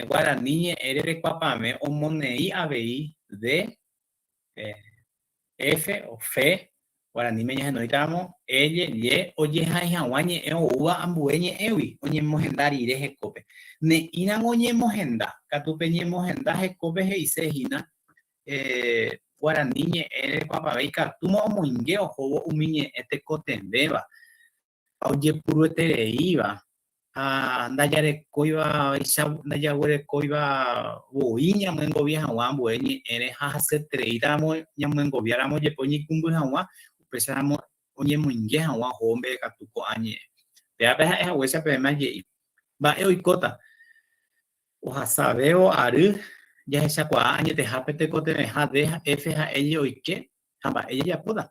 Guarani ñe'ẽ rerekuapavẽ omoneĩ avei de F o fe, guaraníme ñahenóitaramo L, lle, ojehai hag̃ua ñe'ẽ oúva ambue ñe'ẽgui oñemohenda rire hekópe. Ne'ĩramo oñemohenda, katu pe ñemohenda hekópe he'ise hína guarani ñe'ẽ rerekuapavẽ ikatúma omoinge ohóvo umi ñe'ẽ tekotevẽva ha ojepuruetereíva. Ha ndajarekóiva vaicha ndajaguerekóiva voi ñamyengovia hag̃ua ambue ñe'ẽre ha hasyetereítaramo ñamyengoviáramo jepe oñeikũmby hag̃ua, upéicharamo oñemoinge hag̃ua ohóvo mbeguekatu ko'ã ñe'ẽ. Pévape ha'e haguéicha peẽme aje'i. Mba'e oikóta? Ohasavévo ary jahechakuaa añetehápe tekotevẽha D ha F ha L oike ha mba'e jajapóta.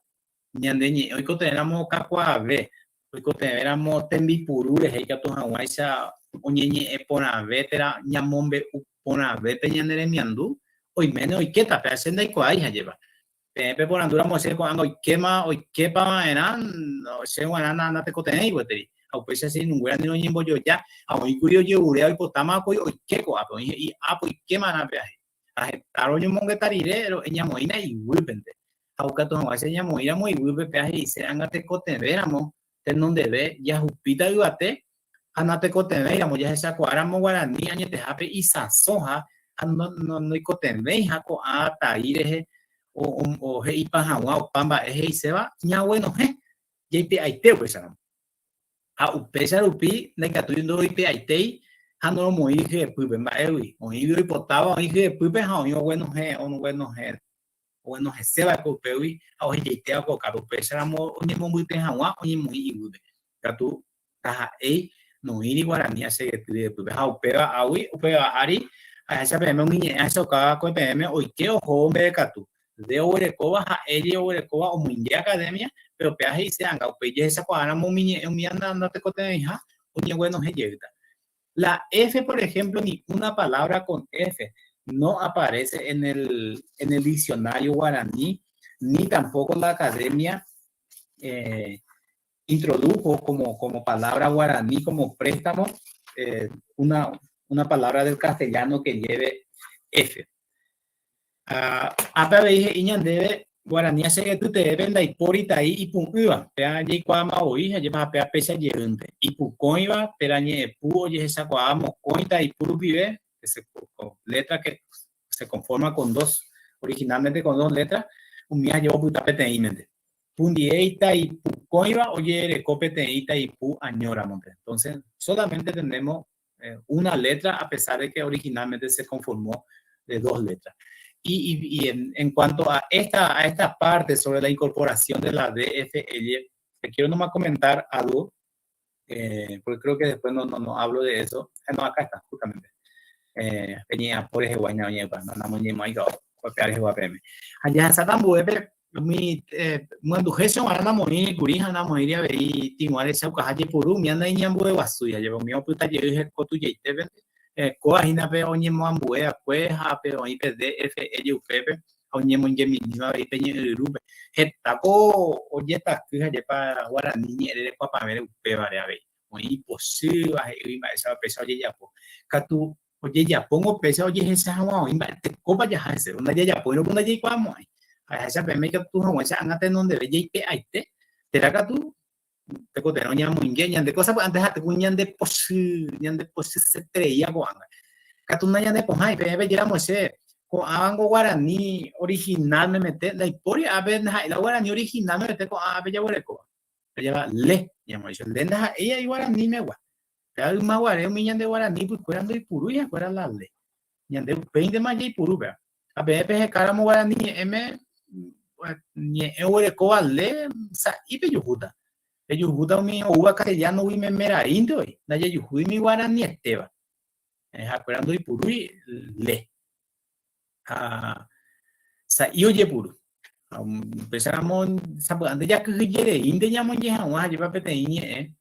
Ñande ñe'ẽ oikotevẽramo okakuaave, oikotevẽramo tembipuru rehe ikatu hag̃uáicha oñeñe'ẽ porãve térã ñamombe'u porãve pe ñane remiandu, oiméne oikéta, péva che ndaikuaái hajépa. Peẽ peporandúramo che ko'ág̃a oikéma, oiképa va'erã, che g̃uarã natekotevẽi gueteri. Ha upéicha che irũnguéra ningo oñembojoja, ha oĩkuri ojeguréva oipotáma akói oike ko'ápe, oĩ he'i ápe oikémarã pe ahe. Ha heta roñomongeta rire ro'eñamoĩna iguýpente. Ha ukatu hag̃uáicha ñamoĩramo iguýpe péva he'ise ág̃a tekotevẽramo tenondeve jahupíta yvate ha natekotevẽiramo jahechakuaáramo guarani añetehápe isãsõha ha noikotevẽiha ko'ã tai rehe he'ipa hag̃ua opa mba'e he'iséva ñaguenohẽ jaipe'aite upéicharamo. Ha upéicha rupi ndaikatúi ndoroipe'aitéi ha noromoĩri hyepýpe. Mba'égui? Oĩgui oipotáva oĩ hyepýpe ha oĩ oguenohẽ, oguenohẽ, oguenohẽse va'ekue upégui ha ohejaitéva ko okápe. Upéicharamo oñemombyte hag̃ua oñemoĩ iguýpe. Katu ndaha'éi noĩri guarani achegety ryepýpe. Ha upéva águi, upéva ári, ahecha peẽme umi ñe'ẽ ahechauka va'ekue peẽme oike ohóvo mbeguekatu. De oguerekóva ha L oguerekóva omoinge academia, péro péva he'ise anga upéi jehechakuaáramo umi ñe'ẽ umi ndatekotevẽiha oñeguenohẽ jeýta. La F, por ejemplo, ni una palabra con F no aparece en el, en el diccionario guaraní, ni tampoco la academia eh, introdujo como, como palabra guaraní, como préstamo, eh, una, una palabra del castellano que lleve F. Ápe avei he'i ñandéve guarani achegety teépe ndaipóri tai ipu'ỹva, péva jaikuaáma voi ha jepa ha péva péicha jeýnte. Ipukõiva térã ñe'ẽpu ojehechakuaa mokõi taipu rupive, que se letra que se conforma con dos, originalmente con dos letras, umi aje opyta peteĩmente. Pundiéi taipukõiva ojereko peteĩ taipu añóramonte. Entonces, solamente tenemos una letra a pesar de que originalmente se conformó de dos letras. Y, y, y en, en, cuanto a esta, a esta parte sobre la incorporación de la DFL, te quiero nomás comentar algo, eh, porque creo que después no, no, no hablo de eso. Ah, no, acá está, justamente. Eh, por Umi myanduhe che g̃uarã namoĩri kuri ha namoĩri avei tĩgua rechaukaha jepuru umi naiñambue guasúi ha jepe umi opyta jey heko tujaitépente, kóva hína pe oñemoambue akue ha pe oĩ pe DFL upépe ha oñemoingemimíva avei pe ñe'ẽryrúpe. Heta ko ojetaky ha jepa guarani ñe'ẽ rerekuapavẽre upévare avei oĩ ipochýva he'ígui mba'éichapa péicha ojejapo. Katu Ojejapóngo péicha ojehecha hag̃ua oĩ mba'e tekópa jaha hese, ndajajapóirõ ko ndajaikuaamo'ãi. Ha jahecha peẽme ikatu hag̃uáicha ág̃a tenondeve jaipe'aite, térã katu tekotevẽ oñeamoinge ñande ko sapy'ánte ha'ete ku ñande pochy, ñande pochysetereía ko'ág̃a. Katu nañanepohãi, peẽ pejéramo che, ko'ãvango guarani original memete, ndaipóri ápe ndaha'éi la guarani original memete ko'ã ápe jaguerekóva. Jajava le, ñamoĩ chupe, le ndaha'éi ai guarani megua. Péva yma guare umi ñande guarani ypykuéra ndoipurúi hakuéra la le. Ñande upéintema jaipuru péva. Ha peẽ pehekáramo guarani ñe'ẽme, ñe'ẽ oguerekóva le, sa'i pejuhúta. Pejuhúta umi oúva castellano-gui memeraínte voi, ndajajuhúi umi guaranietéva. Hakuéra ndoipurúi le. Ha sa'i ojepuru. Ha upéicharamo sapy'ánte jakyhyjereínte ñamoñe hag̃ua ajépa peteĩ ñe'ẽ,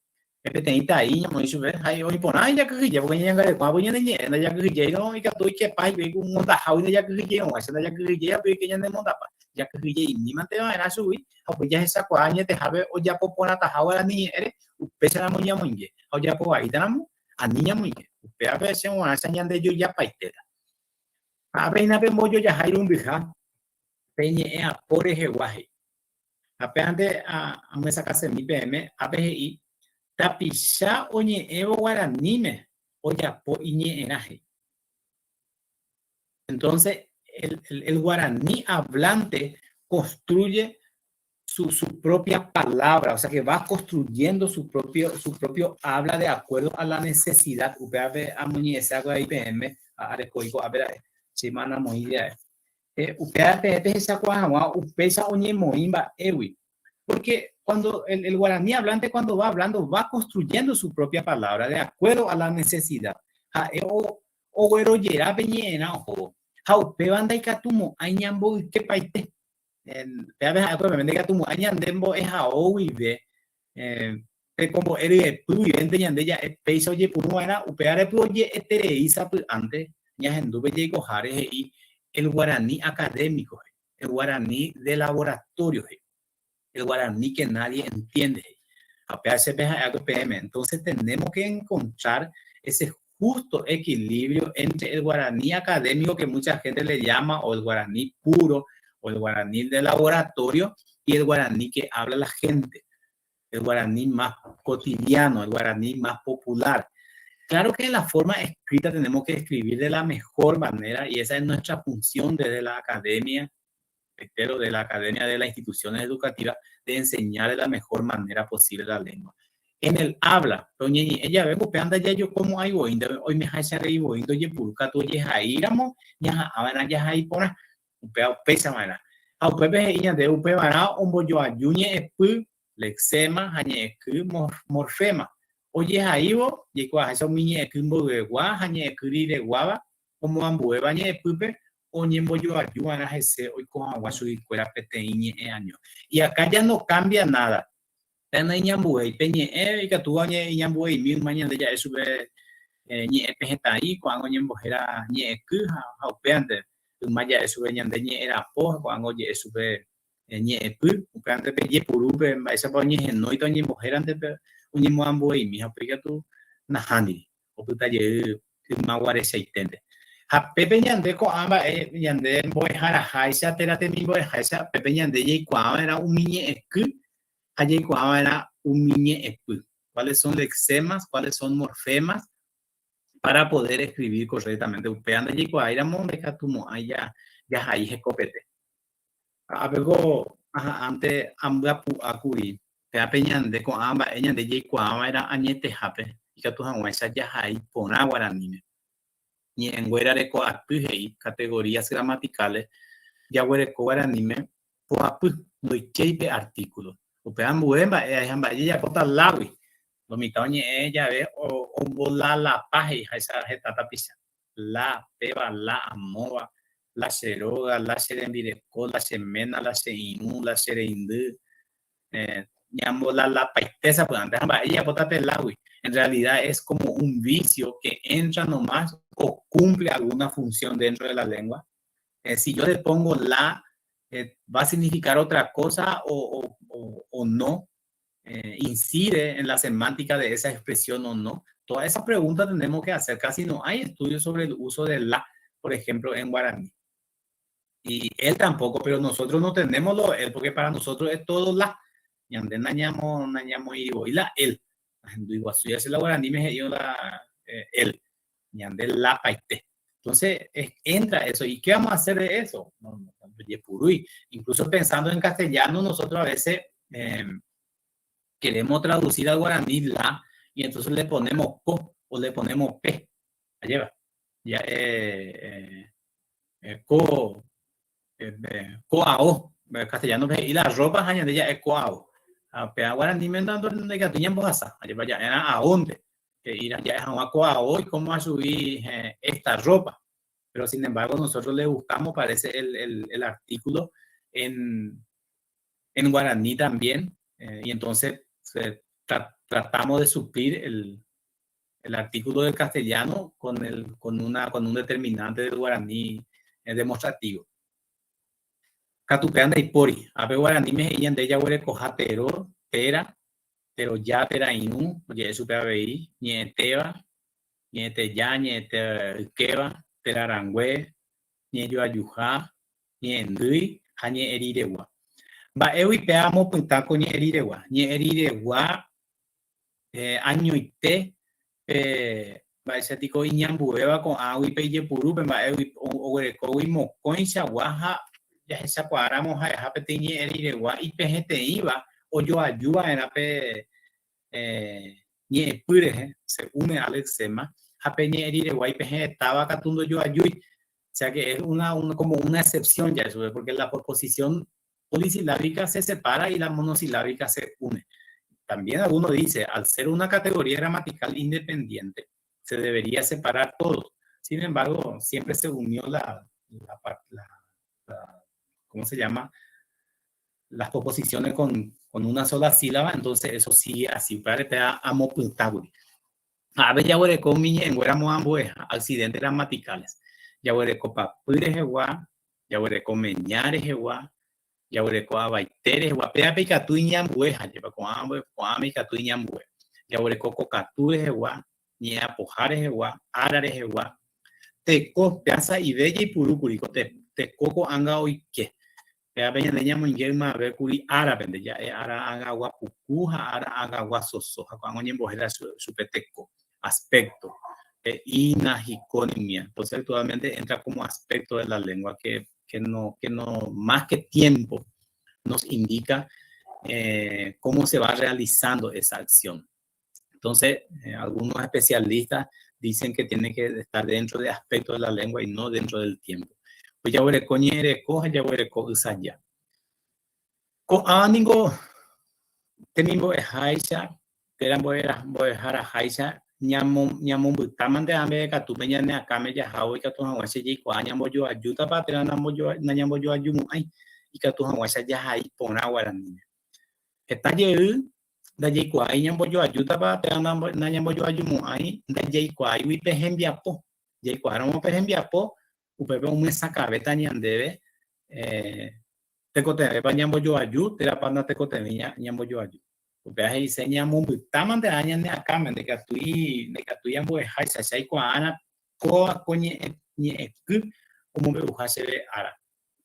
peteĩ tai ñamoĩ chupe, ha oĩ porã jakyhyje porque ñañangarekua voi ñane ñe'ẽ, ndajakyhyjeírõ ikatu oikepa hikuái ku mondahágui ndajakyhyjeirõguáicha, ndajakyhyjéi ha upéi ñanemondapa, jakyhyje'imímante va'erã chugui ha upéi jahechakuaa añetehápe ojapo porãtaha guarani ñe'ẽre, upéicharamo ñamoinge ha ojapo vaítaramo ani ñamoinge, upévape che g̃uarã che ñandejojapaitéta. Ha péina pe mbojojaha irundyha pe ñe'ẽ apo rehegua he'i. Ha pévante amyesakãsemi peẽme, ápe he'i, Tapicha oñe'ẽvo guaraníme ojapo iñe'ẽrã he'i. Entonces, el, el, el guaraní hablante construye. su, su propia palabra, o sea que va construyendo su propio, su propio habla de acuerdo a la necesidad. Upévape amoñe'ẽse akue avei peẽme, arekóiko ápe ra'e, che imanamoĩ ra'e. Eh, upéva peẽ pehechakuaa hag̃ua upéicha oñemoĩ mba'égui. Porque cuando el, el guaraní hablante cuando va hablando va construyendo su propia palabra de acuerdo a la necesidad. Ha'e oguerojera pe ñe'ẽrã ohóvo. Ha upéva ndaikatumo'ãi ñamboykepaite. Pévape ha'e peve ndaikatumo'ãi ñande mbo'ehao guive tekombo'e ryepy guivénte ñande ja'e péicha ojepuru va'erã, upévare py oje'eterei sapy'ánte ñahendu pe jaikoháre he'i el guarani académico he'i, el guarani de laboratorio he'i, el guarani que nadie entiende he'i. Ha upéva che pe ha'e va'ekue peẽme, entonces tenemos que encontrar ese justo equilibrio entre el guaraní académico que mucha gente le llama o el guaraní puro o el guaraní de laboratorio y el guaraní que habla la gente, el guaraní más cotidiano, el guaraní más popular. Claro que en la forma escrita tenemos que escribir de la mejor manera y esa es nuestra función desde la academia, reitero, de la academia de las instituciones educativas, de enseñar de la mejor manera posible la lengua. En el habla, ella ve, upe anda ya yo como hay voy, hoy me hacha rei voy, ojepuru katu ojehaíramo, ñaha'ãva'erã jahai porã, upéva upéicha va'erã. Ha upépe he'i ñande upevarã ombojoaju ñe'ẽpy, lexema, ha ñe'ẽky, morfema. Ojehaívo, jaikuaaháicha umi ñe'ẽky mboyvegua ha ñe'ẽky rireguáva omoambuéva ñe'ẽpýpe oñembojoaju va'erã hese oiko hag̃ua chuguikuéra peteĩ ñe'ẽ año. Y acá ya no cambia nada. Pe naiñambuéi pe ñe'ẽ ikatúva iñambueimi yma ñande ja'e chupe ñe'ẽ pehẽtai, ko'ág̃a oñembohéra ñe'ẽky ha upévante yma ja'e chupe ñande ñe'ẽ rapo ha ko'ág̃a oje'e chupe ñe'ẽpy, upévante pe jepurúpe mba'éichapa oñehenóita oñembohérante pe oñemoambueimi ha upéi katu nahániri, opyta jey yma guarechaiténte. Ha pépe ñande ko'ã mba'e ñande mbo'eharaháicha térã temimbo'eháicha pépe ñande jaikuaava'erã umi ñe'ẽky ha jaikuaava'erã umi ñe'ẽpy, cuáles son lexemas, cuáles son morfemas, para poder escribir correctamente. Upéva ndajaikuaáiramo ndaikatumo'ãi jahai hekopete. Ápeko aha'ãnte ambyapu'ákuri, pévape ñande ko'ã mba'e ñande jaikuaava'erã añetehápe ikatu hag̃uáicha jahai porã guaraníme. Ñe'ẽnguéra reko aty he'i categorías gramaticales jaguereko guaraníme poapy ndoikéi pe artículo. Upe ambue mba'e ahecha mba'e jajapóta lágui. Lo mitã oñe'ẽ jave ombolalapa he'iháicha heta tapicha. La, péva, la, amóva, la che róga, la che rembireko, la che ména, la che irũ, la che reindy. Ñambolalapaite sapy'ánte ha mba'e jajapóta pe lágui. En realidad es como un vicio que entra nomás o cumple alguna función dentro de la lengua. Si yo le pongo la, va a significar otra cosa o, o, o no, incide en la semántica de esa expresión o no. Toda esa pregunta tenemos que hacer. Casi no hay estudios sobre el uso de la, por ejemplo, en guaraní. Y él tampoco, pero nosotros no tenemos lo él, porque para nosotros es todo la. Ñande nañamo, nañamo y la él. Iguazú ya se la guaraní me dio la él. Ñande la paite. Entonces, entra eso. ¿Y qué vamos a hacer de eso? No, no, Incluso pensando en castellano, nosotros a veces queremos traducir al guaraní la y entonces le ponemos co o le ponemos p. Allá va. Ya, co, ko ao. Castellano y la ropa, ya es ko ao. Pe guaraní me ndaikatúi ñambohasa. Allá va, ya era aonde. Ir allá es a ko ao y cómo a subir esta ropa. Pero sin embargo nosotros le buscamos, parece, el, el, el artículo en, en guaraní también, y entonces tratamos de suplir el, el artículo del castellano con, el, con, una, con un determinante del guaraní demostrativo. Katu péa ndaipóri, ápe guaraníme he'i ñande jaguerekoha tero, téra, teroja, térã irũ, oje'e chupe avei, ñe'ẽtéva, ñe'ẽteja, ñe'ẽte ykéva, térã rangue, ñe'ẽjoajuha, ñe'ẽndýi ha ñe'ẽ riregua. Mba'égui péva amopytã ko ñe'ẽ riregua? Ñe'ẽ riregua añoite pe mba'éicha tiko iñambuéva ko'ãgui pe ijepurúpe mba'égui oguerekógui mokõichagua ha. jahechakuaáramo ha'eha peteĩ ñe'ẽ riregua ipehẽteĩva ojoaju va'erã pe ñe'ẽpy rehe, se une al lexema, ha pe ñe'ẽ riregua ipehẽetáva katu ndojoajúi. O sea que es una, una, como una excepción ya eso, porque la proposición polisilábica se separa y la monosilábica se une. También alguno dice, al ser una categoría gramatical independiente, se debería separar todos. Sin embargo, siempre se unió la, la, la, la ¿cómo se llama? Las proposiciones con, con una sola sílaba, entonces eso sigue así. Upévare péva amopytãgui. Ha ave jaguereko umi ñe'ẽnguéra moambueha, accidentes gramaticales. Jaguereko papy rehegua, jaguereko meña rehegua, jaguereko avaite rehegua. Pévape ikatu iñambue ha jepa ko'ã ko'ãme ikatu iñambue. Jaguereko kokatu rehegua, ñe'ẽapoha rehegua, ára rehegua. Teko, péva sa'ive jaipurúkuri ko teko ko'ág̃a oike. Pévape ñande ñamoinge ymave kuri árapente, ja'e ára agagua puku ha ára agagua soso, ha ko'ág̃a oñembohéra chupe teko, aspecto, he'ína hikónimia. Entonces actualmente entra como aspecto de la lengua que, que no, que no, más que tiempo nos indica eh, cómo se va realizando esa acción. Entonces, eh, algunos especialistas dicen que tiene que estar dentro de aspectos de la lengua y no dentro del tiempo. Pues jaguereko ñe'ẽreko ha jaguereko ysaja. Ko'ã ningo temimbo'eháicha térã mbo'eharaháicha ñamombytámante ave katúpe ñane akãme jahávo ikatu hag̃uáicha jaikuaa ñambojoajútapa térã nañambojoajumo'ãi ikatu hag̃uáicha jahai porã guaraníme. Heta jey ndajaikuaái ñambojoajútapa térã nañambojoajumo'ãi ndajaikuaáigui pe hembiapo. Jaikuaáramo pe hembiapo, upépe omyesakãvéta ñandéve tekotevẽpa ñambojoaju térãpa natekotevẽi ñambojoaju. Upéva he'ise ñamombytámante ára ñane akãme, ndaikatúi ndaikatúi ambo'eháicha, che aikuaára kóva ko ñe'ẽ ñe'ẽky omombe'uha chéve ára.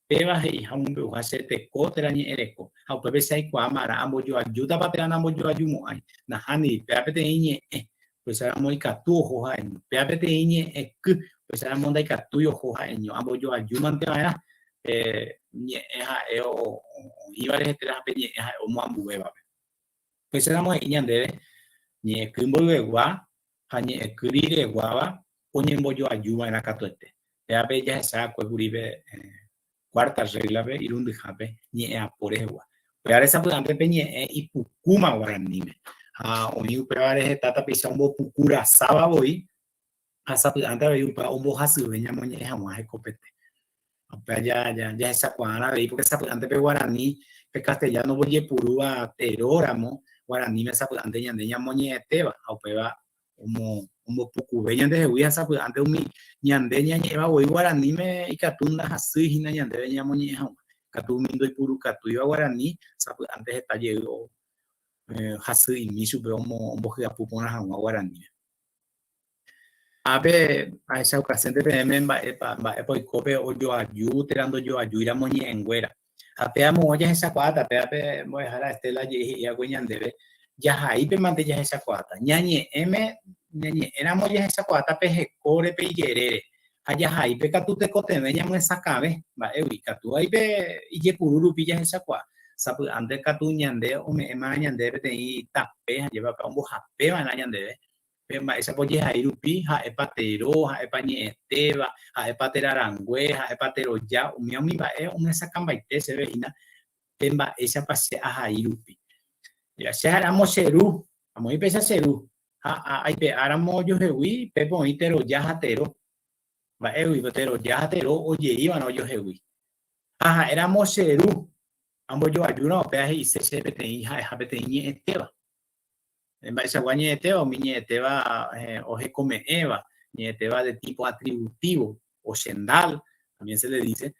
Péva he'iha omombe'uha che teko térã ñe'ẽ reko, ha upépe che aikuaámarã ambojoajútapa térã nambojoajumo'ãi. Nahániri, péva peteĩ ñe'ẽ, upéicharamo ikatu oho ha'eño. Péva peteĩ ñe'ẽky, upéicharamo ndaikatúi oho ha'eño. Ambojoajúmante va'erã pe ñe'ẽ ha'e oĩva rehe térã pe ñe'ẽ ha'e omoambuévape. Upéicharamo he'i ñandéve ñe'ẽky mboyvegua ha ñe'ẽky rireguáva oñembojoajuva'erã katuete. Pévape jahecha akue kuri pe cuarta regla-pe, irundyhápe, ñe'ẽ apo rehegua. Upévare sapy'ánte pe ñe'ẽ ipukúma guaraníme. Ha oĩ upévare heta tapicha ombopuku rasáva voi, ha sapy'ánte avei upéva ombohasyve ñamoñe'ẽ hag̃ua hekopete. Upéva jahechakuaárã avei, pórke sapy'ánte pe guarani, pe castellano ojepurúva teróramo, guaraníme sapy'ánte ñande ñamoñe'ẽtéva, ha upéva ombopukuve ñandehegui ha sapy'ánte umi ñande ñañe'ẽva voi guaraníme ikatu ndahasýi hína ñandéve ñamoñe'ẽ hag̃ua. Katu umi ndoipurukatúiva guarani sapy'ánte heta jey hasy'imi chupe ombohyapu porã hag̃ua guaraníme. Ápe ahechaukasénte peẽme mba'épa mba'épa oiko pe ojoaju térã ndojoajúiramo ñe'ẽnguéra. Ha péva moõ jahechakuaáta, péva pe mbo'ehára Estela jey he'i va'ekue ñandéve, jahaípe mante jahechakuaáta. Ñañe'ẽme, ñañe'ẽramo jahechakuaáta pe hekóre, pe ijerére. Ha jahaípe katu tekotevẽ ñamyesakãve mba'égui. Ikatu vai pe ijepuru rupi jahechakuaa. Sapy'ánte katu ñande ome'ẽma ñandéve peteĩ tape ha jepapa ombohape va'erã ñandéve Pe mba'éichapa ojehai rupi, ha'épa tero, ha'épa ñe'ẽtéva, ha'épa terarangue, ha'épa teroja, umíva umi mba'e omyesakãmbaite chéve hína pe mba'éichapa che ahai rupi. Ja, che ha'éramo che ru, amoĩ péicha che ru, ha aipe'áramo ojohegui, pépe oĩ teroja ha tero. Mba'égui pe teroja ha tero ojeíva'erã ojohegui. Ha ha'éramo che ru, ambojoajúramo péva he'ise che peteĩ ha'eha peteĩ ñe'ẽtéva. Mba'eichagua ñe'ẽtéva, umi ñe'ẽtéva ohekome'ẽva, ñe'ẽtéva de tipo atributivo o chendal, también se le dice,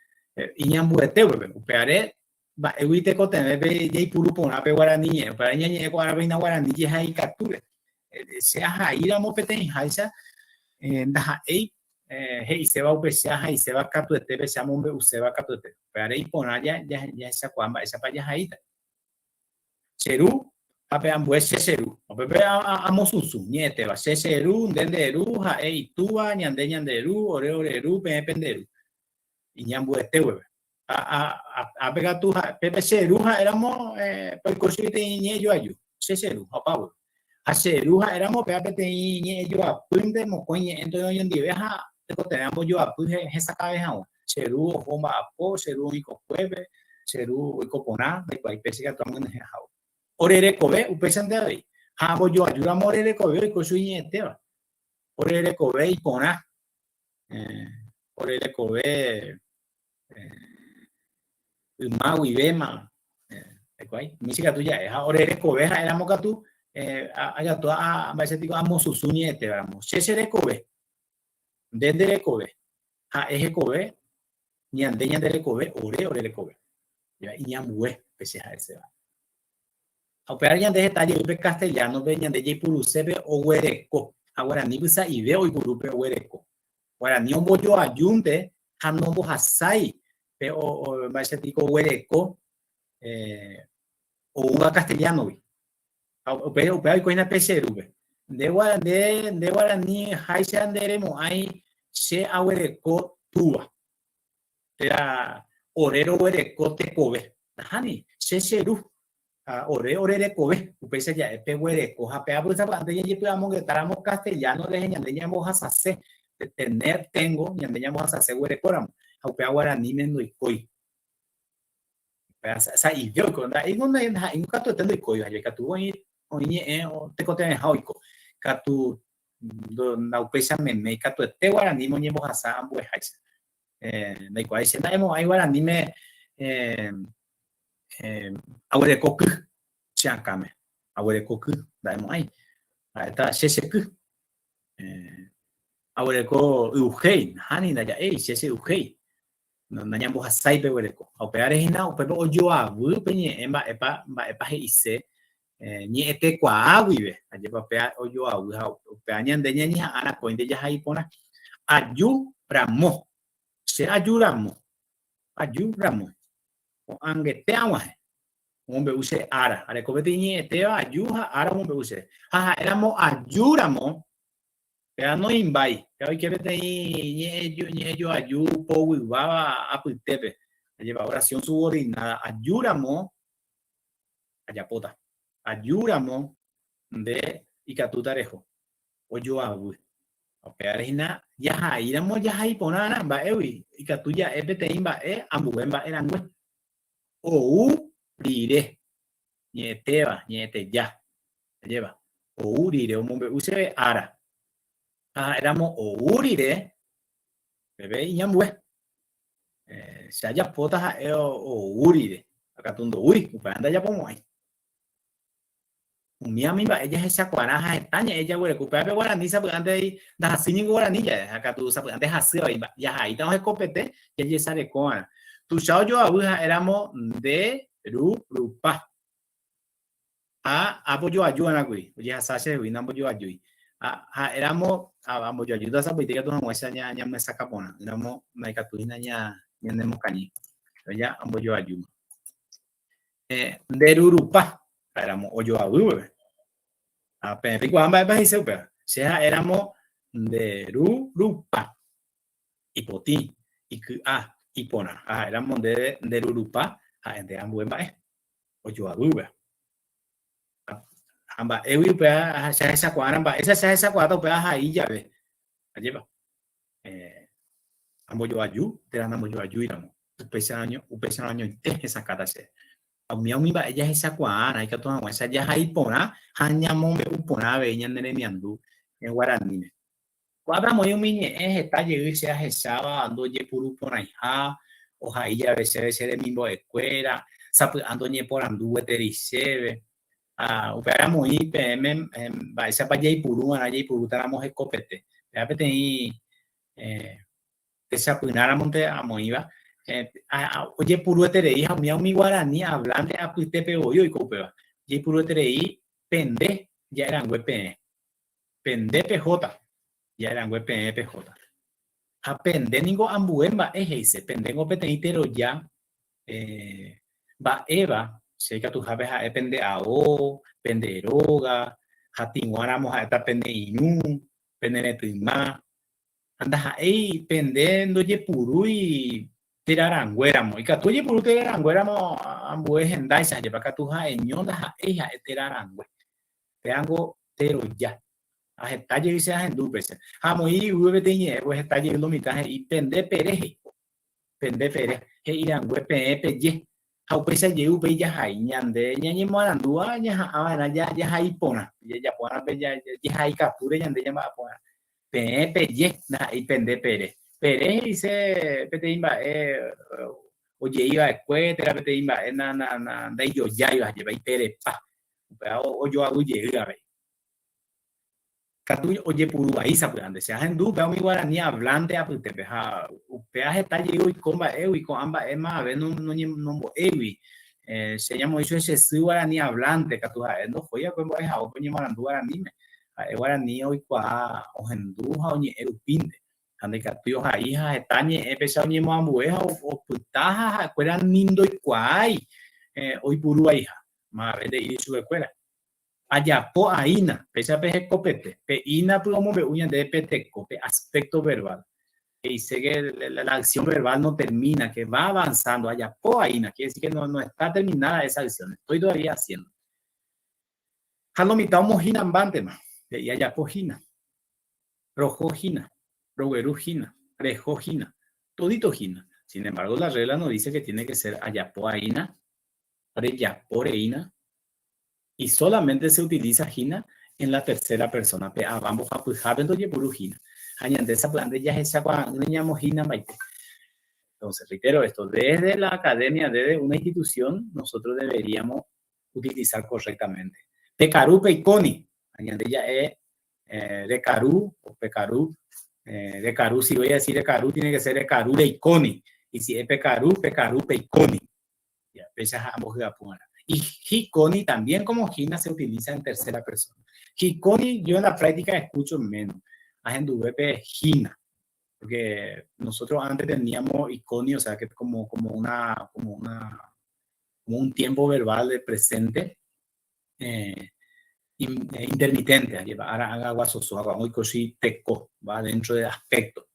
iñambuete upépe. Upévare mba'égui tekotevẽ pe jaipuru porã pe guarani ñe'ẽ. Upévare ñañe'ẽ ko árape hína guarani jehaikatúre. Che ahaíramo peteĩháicha ndaha'éi he'iséva upe che ahaiséva katuete, pe che amombe'uséva katuete. Upévare iporã jahechakuaa mba'éichapa jahaíta. Che ru ha pe ambue che che ru. Upépe amosusũ ñe'ẽtéva. Che che ru, nde nde ru, ha'e itúva, ñande ñande ru, ore ore ru, peẽ pende ru. Iñambuete gueve. Ápe katu pépe che ru ha'éramo oiko chugui peteĩ ñe'ẽjoaju, che che ru ha opávo. Ha che ru ha'éramo péva peteĩ ñe'ẽjoapýnte mokõi ñe'ẽnte oñondive ha tekotevẽ ambojoapy hesakãve hag̃ua. Che ru oho omba'apo, che ru oĩ kokuépe, che ru oiko porã, ndaikuaái péicha ikatu amyenyhẽ ahávo. Ore rekove upéichante avei. Ha ambojoajúramo ore rekove oiko chugui ñe'ẽtéva. Ore rekove iporã, ore rekove yma guivéma, ndaikuaái, umi che katu ja'e, ha ore rekove ha'éramo katu, ajatu mba'éicha piko amosusũ ñe'ẽtévaramo, che che rekove, nde nde rekove, ha'e hekove, ñande ñande rekove, ore ore rekove. Iñambue pe che ha'eséva. Ha upévare ñande heta jey pe castellano-pe ñande jaipurusépe oguereko, ha guaranípe sa'ive oipuru pe oguereko. Guarani ombojoajúnte ha nombohasái pe mba'éicha piko oguereko oúva castellano-gui. Ha upéva oiko hína pe che rúpe. Nde nde guarani háicha nde remo'ãi che aguereko túva. Térã ore roguereko tekove. Nahániri, che che ru ha ore ore rekove. Upéicha ja'e peguereko ha pe apysapy'ánte jajepy'amongetáramo castellano rehe ñande ñambohasase, tener, tengo, ñande ñambohasase guerekóramo. Ha upéva guaraníme ndoikói. Upéva sa'ive oiko, ndaha'éingo ndaha'éingo katuete ndoikóiva, ikatu oĩ oĩ ñe'ẽ tekotevẽha oiko. Katu ndaupéicha meme ikatuete guaraníme oñembohasa ambueháicha. Ndaikuaái che nda'emo'ãi guaraníme aguereko ky che akãme, aguereko ky nda'emo'ãi, ha'éta che che ky. Aguereko y'uhéi, nahániri ndaja'éi, che che y'uhéi. Nañambohasái pe guereko. Ha upévare hína upépe ojoavy pe ñe'ẽ mba'épa mba'épa he'ise ñe'ẽtekuaa guive. Ajépa upéva ojoavy ha upéva ñande ñañeha'ã rakóinte jahai porã. Aju ramo. Che aju ramo. Aju ramo. Ko'ãngete ag̃uahẽ. Omombe'u che ára. Areko peteĩ ñe'ẽtéva aju ha ára omombe'u che. Ha ha'éramo aju ramo, péva noĩmbái. Péva oike peteĩ ñe'ẽjoaju poguyváva apytépe. Ajépa oración subordinada. Aju ramo ajapóta. Aju ramo nde ikatúta reho. Ojoavy. Upévare hína jahai ramo jahai porãrã mba'égui ikatu ja'e peteĩ mba'e ambue mba'e rangue. Ou rire ñe'ẽtéva, ñe'ẽteja. Ajépa? Ou rire omombe'u chéve ára. Ha ha'éramo ou rire, peve iñambue. Che ajapóta ha'e ou rire, ha katu ndoúi, upéva ndajapomo'ãi. Umi umi mba'e jahechakuaarã ha heta ñe'ẽ jaguereko. Upéva pe guarani sapy'ánte ndahasýi ningo guarani jave, ha katu sapy'ánte hasy avei jahaíta ohekopete jajesarekova'erã. Tuicha ojoavy ha'éramo nde ru rupa. Ha ambojoaju kuri, ojehasa chehegui nambojoajúi. Ha ha'éramo ambojoajúta sapy'aite ikatu hag̃uáicha ñamyesakã porã, ỹramo ndaikatúi hína ñanemokañy. Ja ambojoajúma. Nde ru rupa, ha'éramo ojoavy peve. Ha peẽ peikuaa mba'épa he'ise upéva. Che ha'éramo nde ru rupa, ipotĩ, iky'a, iporã. Ha ha'éramo ndéve nde ru rupa, ha'énte ambue mba'e. Ojoavýva. Ha mba'égui upéva che ahechakuaárã mba'éicha che ahechakuaáta upéva ahai jave. Ajépa? Ambojoaju térã nambojoajúiramo. Upéicharõ añoite hesakãta che. Ha umíva umi mba'e jahechakuaárã ikatu hag̃uáicha jahai porã ha ñamombe'u porã avei ñane remiandu guaraníme. Ko'ápe amoĩ umi ñe'ẽ heta jey che ahecháva ndojepuru porãiha, ohai jave chéve che remimbo'ekuéra, sapy'a ndoñeporandu gueteri chéve. Ha upévare amoĩ peẽme mba'éichapa jaipuru va'erã jaipurútaramo hekopete. Péva peteĩ techapyrãramonte amoĩva, ojepurueterei ha umíva umi guarani hablante apytépe voi oiko upéva. Jaipurueterei pende ja'erangue peẽ. Pende pehóta, ja'erangue peẽ pehóta. Ha pende ningo ambue mba'e he'ise, pendéngo peteĩ teroja mba'éva, che ikatuhápe ha'e pende ao, pende róga, ha tĩguáramo ha'éta pene irũ, pene retyma. Ha ndaha'éi pende ndojepurúi. Teraranguéramo. Ikatu ojepuru teraranguéramo ambue hendáicha jepa katu ha'eño ndaha'éi ha'e terarangue. Péango teroja. Ha heta jey che ahendu upéicha. Ha amoĩ yvýpe peteĩ ñe'ẽ, pues heta jey lo mitã he'i pende pere he'i. Pende pere. He'i rangue peẽ peje. Ha upéicha jey upéi jahai. Ñande ñañemoarandúva ñaha'ã va'erã jahai porã. Jajapo va'erã pe jehai katúre ñande ñamba'apo va'erã. Peẽ peje, ndaha'éi pende pere. Pere he'ise peteĩ mba'e ojei va'ekue térã peteĩ mba'e ndaijojáiva, jepe iperepa. Upéva ojoavy jey avei. Katu ojepuru vai sapy'ánte. Che ahendu upéva umi guarani hablante apytépe ha upéva heta jey oiko mba'égui, ko'ã mba'e mavave nombo'égui. Che ñamoĩ chupe che sy guarani hablante, katu ha'e ndohói va'ekue mbo'ehaópe oñemoarandu guaraníme. Ha'e guarani oikuaa ohendu ha oñe'ẽ rupínte. Ha ndaikatúi ohai ha heta ñe'ẽ péicha oñemoambue ha opyta ha ha'ekuéra ni ndoikuaái oipuru vaiha. Mavave nde'íri chupekuéra. Ajapo aína, péicha pe hekopete. Pe ínapy omombe'u ñandéve pe teko, pe aspecto verbal. He'ise que la acción verbal no termina, que va avanzando. Ajapo aína, quiere decir que no, no está terminada esa acción, estoy todavía haciendo. Ha lo mitã omohínambántema, he'i ajapo hína, roho hína, rogueru hína, reho hína, todito hína. Sin embargo, la regla no dice que tiene que ser ajapo aína, rejapo reína, y solamente se utiliza hína en la tercera persona, pe ava mbohapyhápe ndojepuru hína. Ha ñande sapy'ánte jahechakuaa'ỹre ñamohínambaite. Entonces, reitero esto, desde la academia, desde una institución, nosotros deberíamos utilizar correctamente. Pekaru peikóni, ha ñande ja'e rekaru o pekaru, rekaru, si voy a decir rekaru, tiene que ser rekaru reikóni, y si es pekaru, pekaru peikóni. Ya, péicha ha ambohyapu va'erã. Y hikóni también como hína se utiliza en tercera persona. Hikóni yo en la práctica escucho menos. Ahenduve pe hína. Porque nosotros antes teníamos hikóni, o sea que como, como una, como una, como un tiempo verbal de presente eh, eh, intermitente, lleva ara haga guasoso, haga hoy cosi teco, va dentro del aspecto,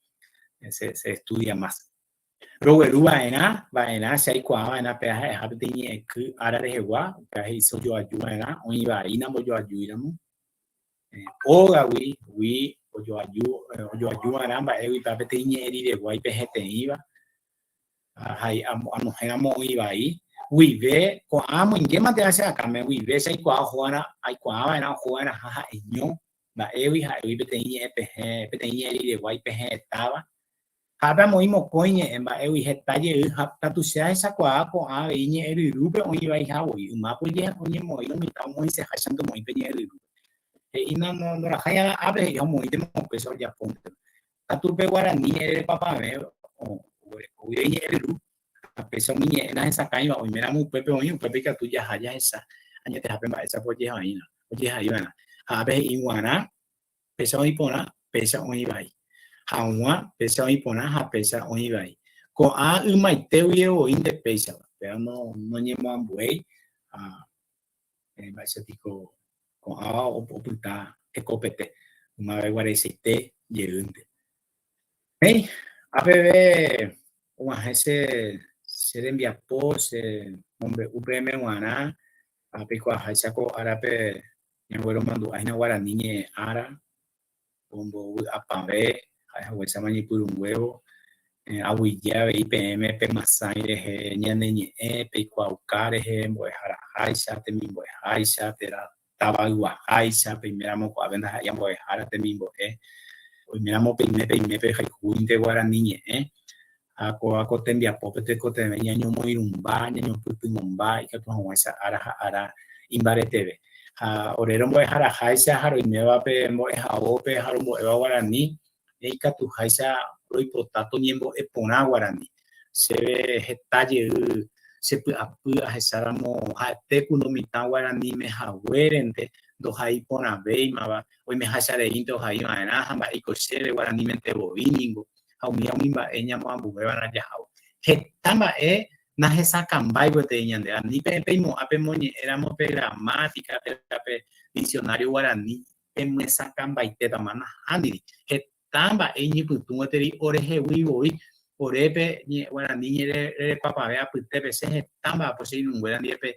eh, se, se estudia más. Rogueru va'erã, va'erã che aikuaa va'erã péva ha'eha peteĩ ñe'ẽky ára rehegua, upéva he'ise ojoaju va'erã, oĩ vai nambojoajúiramo. Ógagui, gui, ojoaju, ojoaju va'erã mba'égui péva peteĩ ñe'ẽ riregua ipehẽteĩva, ha anohẽramo oĩ vai, guive, ko'ã amoingémanteva che akãme, guive che aikuaa oho va'erã, aikuaa va'erã oho va'erãha ha'eño, mba'égui ha'égui peteĩ ñe'ẽ pehẽ, peteĩ ñe'ẽ riregua ipehẽetáva, Ha ápe amoĩ mokõi ñe'ẽ mba'égui heta jey ha katu che ahechakuaa ko'ã avei ñe'ẽ ryrúpe oĩ vaiha voi. Ymápe oñemoĩrõ mitã omoĩseháichante omoĩ pe ñe'ẽ ryrúpe. He'i ndorahái ára ápe he'i ha omoĩnte mokõicha ojapónte. Katu pe guarani ñe'ẽ rerekuapavẽ oguerekógui ñe'ẽ ryru ha péicha umi ñe'ẽ nahesakãiva oiméramo upépe oĩ upépe ikatu jaha jahecha añetehápe mba'éichapa ojehaiva'erã. Ha ápe he'i guarã Péicha oĩ porã, péicha oĩ vai. Haguã, péicha oĩ porã ha péicha oĩ vai. Ko'ã ymaite guive voínte péichava, péva noñemoambuéi ha mba'éicha piko ko'ãva opyta hekopete, ymave guareichaite jeýnte. Néi, ápeve og̃uahẽ che che rembiapo, che mombe'u peẽme g̃uarã, ha peikuaaháicha ko árape Ñagueromandu'a hína guarani ñe'ẽ ára, ombovy'apavẽ ha'e haguéichama ñepyrũnguévo, aguyje avei peẽme pemyasãi rehe ñane ñe'ẽ, peikuaauka rehe mbo'eharaháicha, temimbo'eháicha, térã tavayguaháicha, peiméramo ko'ápe ndaha'éi ambo'ehára temimbo'e, oiméramo peime peime pehayhúinte guarani ñe'ẽ, ha kóva ko tembiapópe tekotevẽ ñañomoirũmba, ñañopytyvõmba ikatu hag̃uáicha ára ha ára imbareteve. Ha ore rombo'eharaháicha ha roiméva pe mbo'ehaópe ha rombo'éva guarani, ikatuháicha roipota toñembo'e porã guarani. Chéve heta jey chepy'apy ahecháramo ha'ete ku lo mitã guaraníme haguérente ndohai porãvéimava, oimeháicha reínte ohai va'erã ha mba'éiko chéve guaranímente voi ningo. ha umíva umi mba'e ñamoambuéva'erã jahávo. Heta mba'e nahesakãmbái gueteri ñande, ani peẽ peimo'ã pemoñe'ẽramo pe gramática térã pe diccionario guarani pemyesakãmbaitétama, nahániri. Heta mba'e iñypytũ gueteri orehegui voi. Orépe guarani ñe'ẽ rerekuapavẽ apytépe che heta mba'apo che irũnguéra ndive pe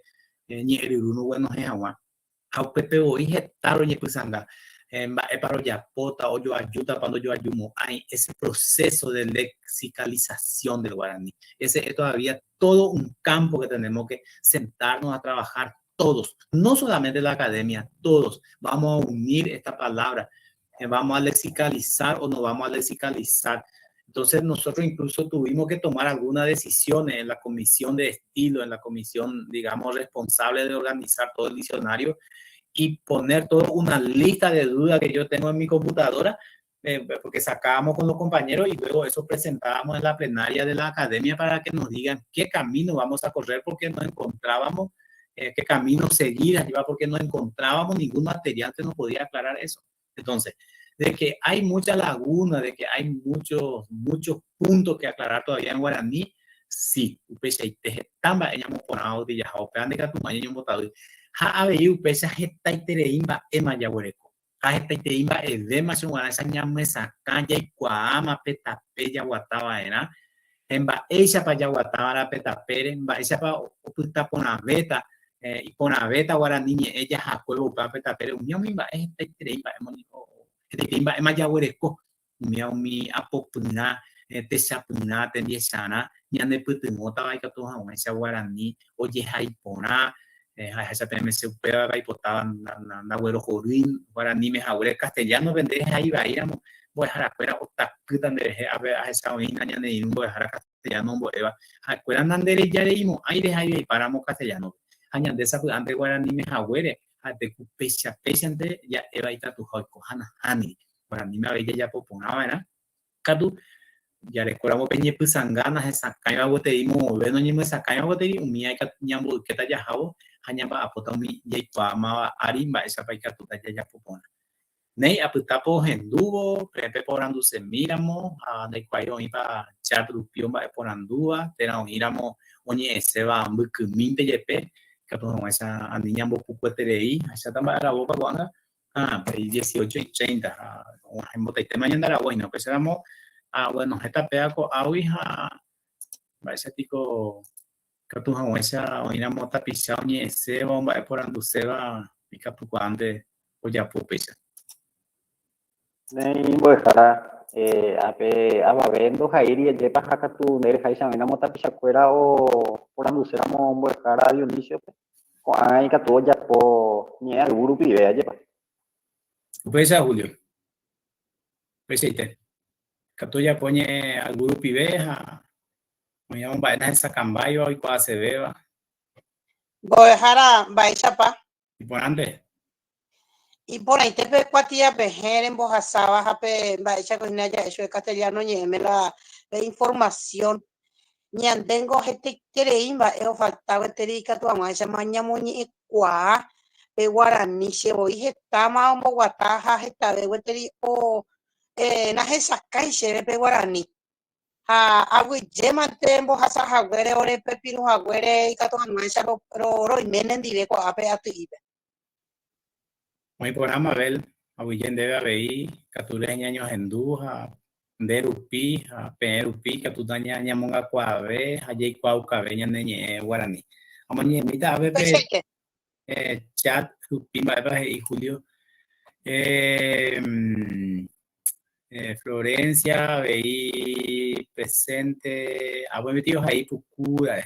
ñe'ẽryru roguenohẽ hag̃ua. Ha upépe voi heta roñepysãnga mba'épa rojapóta, ojoajútapa, ndojoajumo'ãi, ese proceso de lexicalización del guaraní. Ese es todavía todo un campo que tenemos que sentarnos a trabajar todos, no solamente la academia, todos. Vamos a unir esta palabra, vamos a lexicalizar o no vamos a lexicalizar. Entonces nosotros incluso tuvimos que tomar algunas decisiones en la comisión de estilo, en la comisión, digamos, responsable de organizar todo el diccionario y poner toda una lista de dudas que yo tengo en mi computadora, porque sacábamos con los compañeros y luego eso presentábamos en la plenaria de la academia para que nos digan qué camino vamos a correr, porque no encontrábamos qué camino seguir, porque no encontrábamos ningún material que nos podía aclarar eso. Entonces, de que hay mucha laguna, de que hay muchos, muchos puntos que aclarar todavía en guaraní, sí, upeichaite heta mba'e ñamoporãva otijaha, upéva ndikatumo'ãi ñañombotavy. Ha avei upéicha hetaiterei mba'éma jaguereko. Ha hetaiterei mba'evéma che g̃uarã esa ñamyesakã jaikuaáma pe tape jaguata va'erã, mba'éichapa jaguata va'erã pe tapére, mba'éichapa opyta porãvéta, iporãvéta guarani ñe'ẽ jahakuévo upéva pe tapére, umi umi mba'e hetaiterei mba'e hetaiterei mba'éma jaguereko, umi umi apopyrã, techapyrã, tembiecharã ñanepytyvõtava ikatu hag̃uáicha guarani ojehai porã, ha'eháicha peẽme che upéva aipotáva ndaguerohorýi guaraníme haguére castellano-pe nde rehai vaíramo mbo'eharakuéra otakýta nderehe ápe ahecha oĩna ñane irũ mbo'ehára castellano ombo'éva ha'ekuéra nanderejareimo'ãi rehai vaipáramo castellano-pe ha ñande sapy'ánte guaraníme haguére ha'ete ku péicha péichante ja'éva ikatuha oiko ha nahániri guaraníme avei jajapo porã va'erã katu jarekóramo pe ñepysãnga nahesakãiva gueteri moõve noñemyesakãiva gueteri umíva ikatu ñamboykéta jahávo ha ñamba'apóta umi jaikuaámava ári mba'éichapa ikatúta jajapo porã. Néi, apytápo ohendúvo, peẽ peporandusemíramo ha ndaikuaái oĩpa chat rupi omba'eporandúva térã oĩramo oñe'ẽséva mbykymínte jepe, ikatu hag̃uáicha ani ñambopukueterei, ahecháta mba'e aravópa ko'ág̃a, Ah, pe 18:30 ha og̃uahẽ mbotaitéma ñande aravo hína. Upéicharamo, ah, bueno, heta péva ko'águi ha mba'éicha piko ikatu hag̃uáicha oĩramo tapicha oñe'ẽséva, omba'eporanduséva ikatukuaánte ojapo upéicha. Néi mbo'ehára, ápe avave ndohaíri ajépa ha katu nde reháicha oĩramo tapichakuéra oporanduséramo mbo'ehára Dionisio-pe, Ko'ág̃a ikatu ojapo ñe'ẽ ayvu rupive, ajépa. Upéicha, Julio. Upeichaite. Ikatu ojapo ñe'ẽ ayvu rupive ha oĩramo mba'e nahesakãmbáiva oikuaasevéva. Mbo'ehára, mba'éichapa? Iporãnte. Iporãite pe kuatiapehẽ rembohasáva ha pe mba'éichako hína ja'e chupe castellano ñe'ẽme la pe información. Ñandéngo hetaiterei mba'e ofalta gueteri ikatu hag̃uáichama ñamoñe'ẽkuaa pe guarani. Che voi hetáma omboguata ha hetave gueteri nahesakãi chéve pe guarani. Ha aguyjémante mbohasa haguére orepepirũ haguére ikatu hag̃uáicha roime nendive ko'ápe aty'ípe. Oĩ porã Mabel, aguyje ndéve avei katu reñañohendu ha nde rupi ha peẽ rupi ikatúta ñamongakuaave ha jaikuaaukave ñane ñe'ẽ guarani. Amoñe'ẽmíta ápe pe chat rupi mba'épa he'i Julio. Florencia avei presente, abuemiti ohai puku ra'e.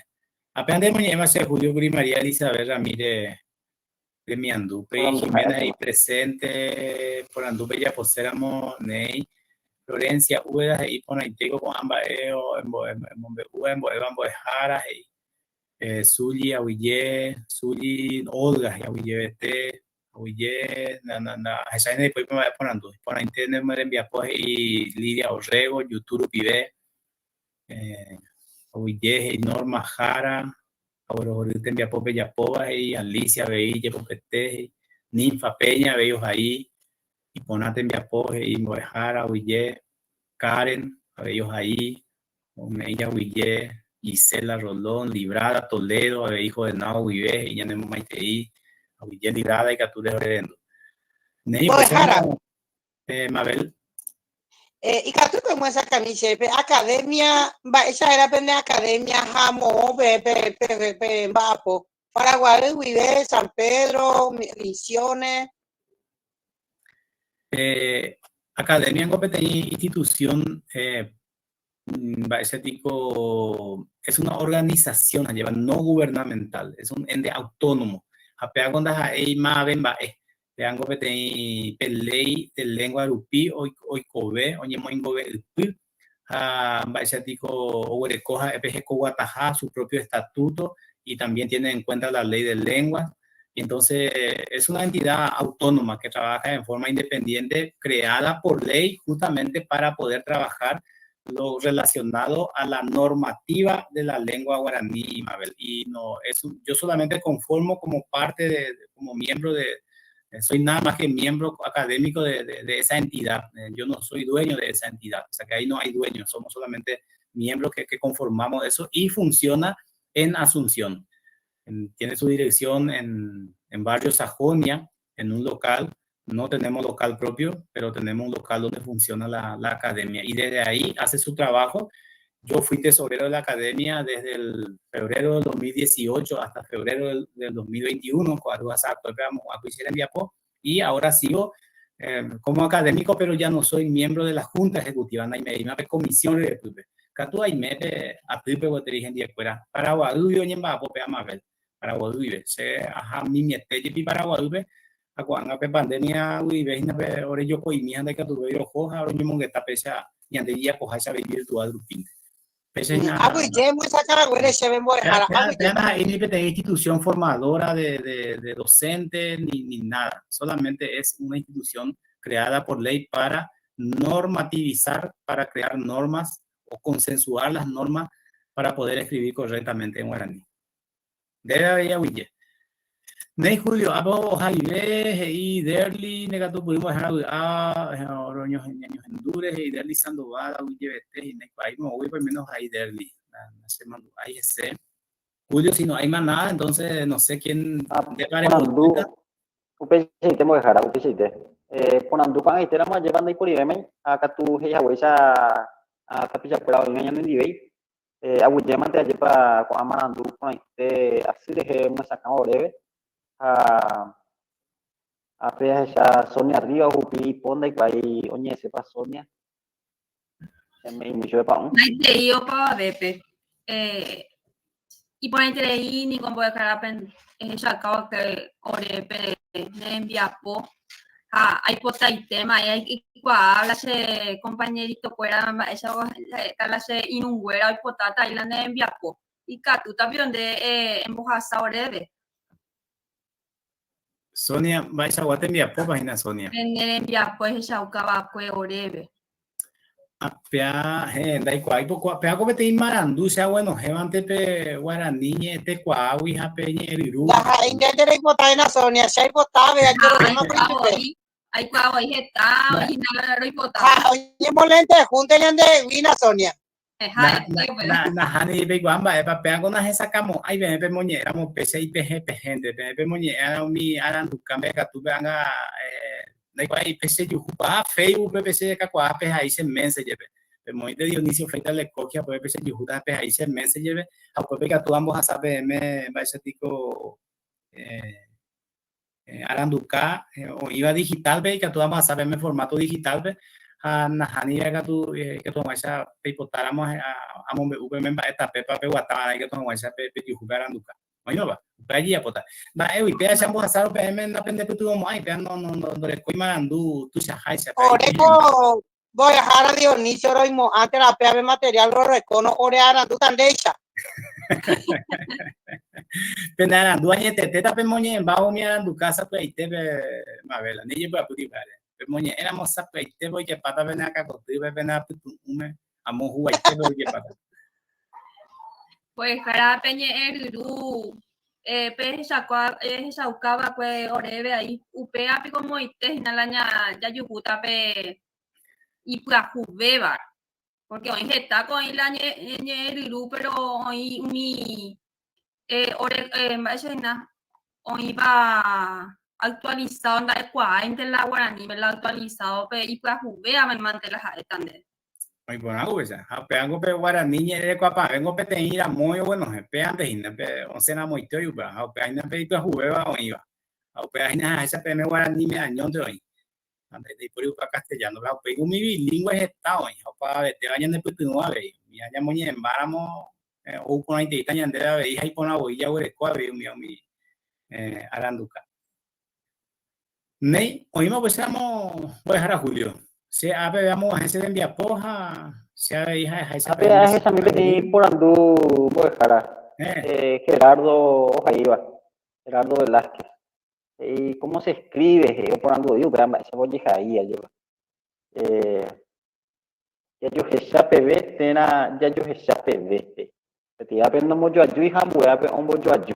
Ha pe ande moñe'ẽma che Julio kuri María Elizabeth Ramírez remiandúpe, Jimena he'i presente, porandúpe japoséramo néi. Florencia Úbeda he'i porãitéko ko'ã mba'e emombe'úva embo'éva mbo'ehára he'i. Zully aguyje, Zully Olga he'i aguyjevete, aguyje ahechái ndaipóipa mba'e porandu. Iporãite ne rembiapo he'i Lidia Orrego, Youtube rupive. Aguyje he'i Norma Jara, aguerohory tembiapo pejapóva he'i Alicia avei jepopete he'i Ninfa Peña avei ohai iporã tembiapo he'i mbo'ehára aguyje Karen avei ohai ome'ẽ jaguyje Gisela Rolón Librada Toledo avei Jodenao guive he'i ñanemomaitei aguyje Librada ikatu reho rerendu. Néi Mbo'ehára. Mabel. Ikatu pemyesakãmi chéve pe academia, mba'éicha héra pene academia ha moõ peẽ pe mba'apo, Paraguay guive, San Pedro, Misiones. Pe academia niko peteĩ institución mba'éicha piko es una organización ajépa no gubernamental, es un ente autónomo ha péako ndaha'éi mave mba'e, Péango peteĩ pe léi de lengua rupi oikove oñemoingove ypy ha mba'éicha piko oguereko ha'e pe hekoguataha su propio estatuto y también tiene en cuenta la ley de lenguas. Entonces, es una entidad autónoma que trabaja en forma independiente, creada por ley justamente para poder trabajar lo relacionado a la normativa de la lengua guaraní, Mabel. Y no, es, yo solamente conformo como parte de, como miembro de, soy nada más que miembro académico de, de, esa entidad. Yo no soy dueño de esa entidad. O sea que ahí no hay dueños, somos solamente miembros que, que conformamos eso y funciona en Asunción. Tiene su dirección en, en Barrio Sajonia, en un local no tenemos local propio, pero tenemos un local donde funciona la, la academia. Y desde ahí hace su trabajo. Yo fui tesorero de la academia desde el febrero del 2018 hasta febrero del, del 2021, y ahora sigo como académico, pero ya no soy miembro de la Junta Ejecutiva, naimevéima comisión ryepýpe. Katu aime pe atýpe gueteri hendiekuéra. Paraguaýgui oñemba'apo pe Amabel, Paraguaýguive. Che aha mimiete jepi Paraguaýpe, ha ko'ág̃a pe pandemia guive hína pe ore joko'imi ha ndaikatuvéi roho ha roñemongeta péicha ñande jajapoháicha avei virtual rupínte. Péicha hína. Aguyje emyesakãhaguére chéve mbo'ehára. Aguyje. Péa ndaha'éi ni peteĩ institución formadora de, de, de docente ni, ni nada. Solamente es una institución creada por ley para normativizar, para crear normas o consensuar las normas para poder escribir correctamente en guaraní. Ndéve avei aguyje. Néi Julio, ápe ohaive, he'i Derli, nde katu pyry mbo'ehára vy'a, ñañohendúre, he'i Derli Sandoval, aguyjevete, he'i ndaikuaái moõguipa oiméne ohai Derli, nachemandu'ái hese. Julio, si no hay más nada, entonces no sé quién Ah, ndépa porandu, remboypýta. upeichaite mbo'ehára, upeichaite. Eh, porandu ko'ag̃aitéramo ajépa ndaiporivémai, ha katu he'i haguéicha tapichakuéra oĩva ñanendivéi, Aguyjémante ajépa ko'ã marandu porãite asy rehe omyesakãva oréve ha ápe ahecha Sonia Rivas ohupi ipo ndaikuaái oñe'ẽsépa Sonia. Eme'ẽmi chupe pa'ũ. Maitei opavavépe. Iporãiterei niko mbo'ehárape ehechaukáva ore pe ne rembiapo ha aipotaitéma aikuaa la che compañerito-kuéra mba'éichapa ha'éta la che irũnguéra oipotáta la ne rembiapo. Ikatúta pio nde embohasa oréve. Sonia, mba'eichagua tembiapópa hína Sonia? Pe ne rembiapo ehechauka va'ekue oréve. Péa, héẽ, ndaikuaái pokua, péa ko peteĩ marandu che aguenohẽvante pe guarani ñe'ẽtekuaágui ha pe ñe'ẽryrúgui. Ndaha'éi ndénte reipotáina Sonia, che aipotave, ajeroréma ko ichupe. Aikuaa voi heta oĩhína roipota. Ha oñemolentejúnte ñandeheguína Sonia. Nahániri peikuaa mba'épa, péako nahesakãmo'ãi peẽ pemoñe'ẽramo péicha ipehẽpehẽnte, peẽ pemoñe'ẽramo umi aranduka mbeguekatúpe ág̃a ndaikuaái pechejuhukuaa Facebook-pe pechekakuaa pehai che Messenger-pe. Pemoĩnte Dionisio Freitas Lecoq upépe pechejuhúta ha pehai che Messenger-pe ha upépe ikatu ambohasa peẽme mba'éicha piko aranduka oĩva digital-pe ikatu ambohasa peẽme formato digital-pe ha nahániri katu ikatu hag̃uáicha peipotáramo amombe'u peẽme mba'e tapépa peguata va'erã ikatu hag̃uáicha pejuhu pe aranduka. Oĩmapa? Upéva jajapóta. Mba'égui péva che ambohasárõ peẽme ndapendepytyvõmo'ãi, péva ndorekói marandu tuichaháicha. Oreko mbo'ehára Dionisio roimo'ã térã péva pe material rorekóno ore arandúta ndéicha. Pene arandu añetetéta pemoñe'ẽmbávo umi aranduka sapy'aitépe, Mabela, ne jepy'apýri upévare. Pemoñe'ẽramo sapy'aitépe ojepáta pene akãkotýpe, pene apytu'ũme, amo huguaitépe ojepáta. Mbo'ehára pe ñe'ẽ ryru pehechauka va'ekue oréve aí, upéva piko moite hína la jajuhúta pe ipyahuvéva, porque oĩ heta ko oĩ la ñe'ẽ ryru, pero oĩ umi ore mba'éicha hína oĩva. Actualizado nda'ekuaáinte la guaraníme la actualizado pe ipyahuvéva mante la ha'éta ndéve. Oĩ porã upéicha. Ha upévango pe guarani ñe'ẽrekuapavẽngo peteĩ ramói oguenohẽ, pévante hína pe osẽ ramoite oĩ upéva, ha upéva hína pe ipyahuvéva oĩva. Ha upéva hína ha'éicha peẽme guaraníme añónte oĩ. Ha ndaipóri upéva castellano-pe. Ha upéi umi bilingũe heta oĩ, ha opavavetéva ñanepytyvõ avei. Umíva ñamoñe'ẽmbáramo ou porãiteíta ñandéve avei ha iporã voi jaguereko avei umi umi aranduka. Néi, oĩma upéicharamo mbo'ehára Julio. Che ápe amog̃uahẽ che rembiapo ha che avei ha'eháicha Ápe ahechami peteĩ porandu mbo'ehára, Gerardo ohaíva, Gerardo Velázquez. He'i, ¿cómo se escribe? He'i oporandu voi upéva mba'éichapa ojehai ajépa. Jajohecha peve térã jajohecha peve. Peteĩvape nombojoajúi ha ambuévape ombojoaju.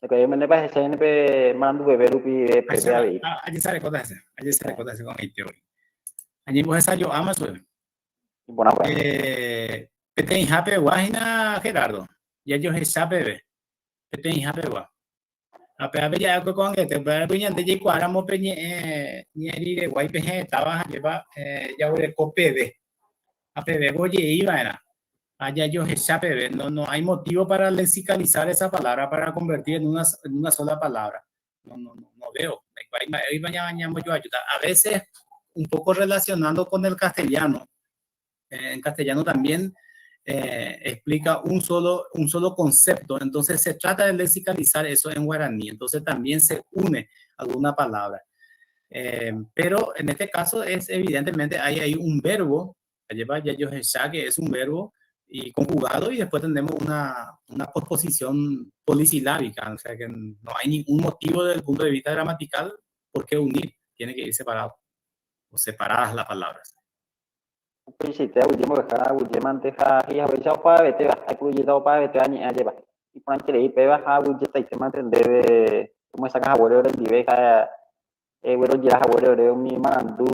Ndekuaái ahecha hína pe marandu veve rupi peve avei. Ajesarekóta hese, ajesarekóta hese ko'ag̃aite voi. Añembohesajo'áma chupe. Iporã upéva. Peteĩha pegua hína Gerardo, jajohecha peve. Peteĩha pegua. Ha pe ápe ja'ékue ko'ag̃aite, upévare py'ỹi ñande jaikuaáramo pe ñe'ẽ ñe'ẽ rireguái pehẽtáva ha ajépa jaguereko peve. Ha pevévo ojei va'erã. Ha jajohecha peve. No, no hay motivo para lexicalizar esa palabra para convertir en una, en una sola palabra. No, no, no, no veo. Ndaikuaái mba'éipa ñambojoajúta. A veces, un poco relacionando con el castellano. En castellano también explica un solo, un solo concepto. Entonces se trata de lexicalizar eso en guaraní. Entonces también se une alguna palabra. Pero en este caso es evidentemente hay, hay un verbo, lleva ya yo que es un verbo y conjugado y después tenemos una, una posposición polisilábica, o sea que no hay ningún motivo desde el punto de vista gramatical por qué unir, tiene que ir separado o separadas las palabras. Upeichaite aguyje mbo'ehára aguyje mante ha he'i haguéicha opavetéva, aikurujeýta opavetéva ñe'ẽ ajépa. Iporãiterei péva ha aguyjetaite mante ndéve omyesakã haguére orendive ha eguerojera haguére ore umi marandu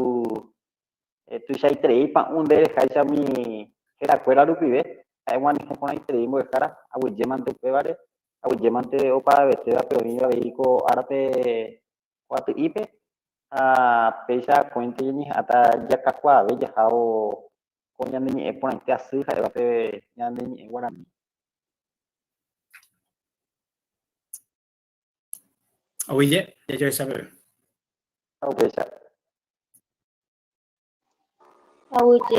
tuichaiterei pa'ũ nde reháicha umi herakuéra rupive, ha'e guanihẽ porãiterei mbo'ehára, aguyje mante upévare, aguyje mante opavetévape oĩva avei ko árape ko aty'ípe ha péicha akóinte ñañeha'ãta jakakuaave jahávo ko ñane ñe'ẽ porãite asy ha'éva pe ñane ñe'ẽ guarani. Aguyje, jajohecha peve. Ha upéicha. Aguyje.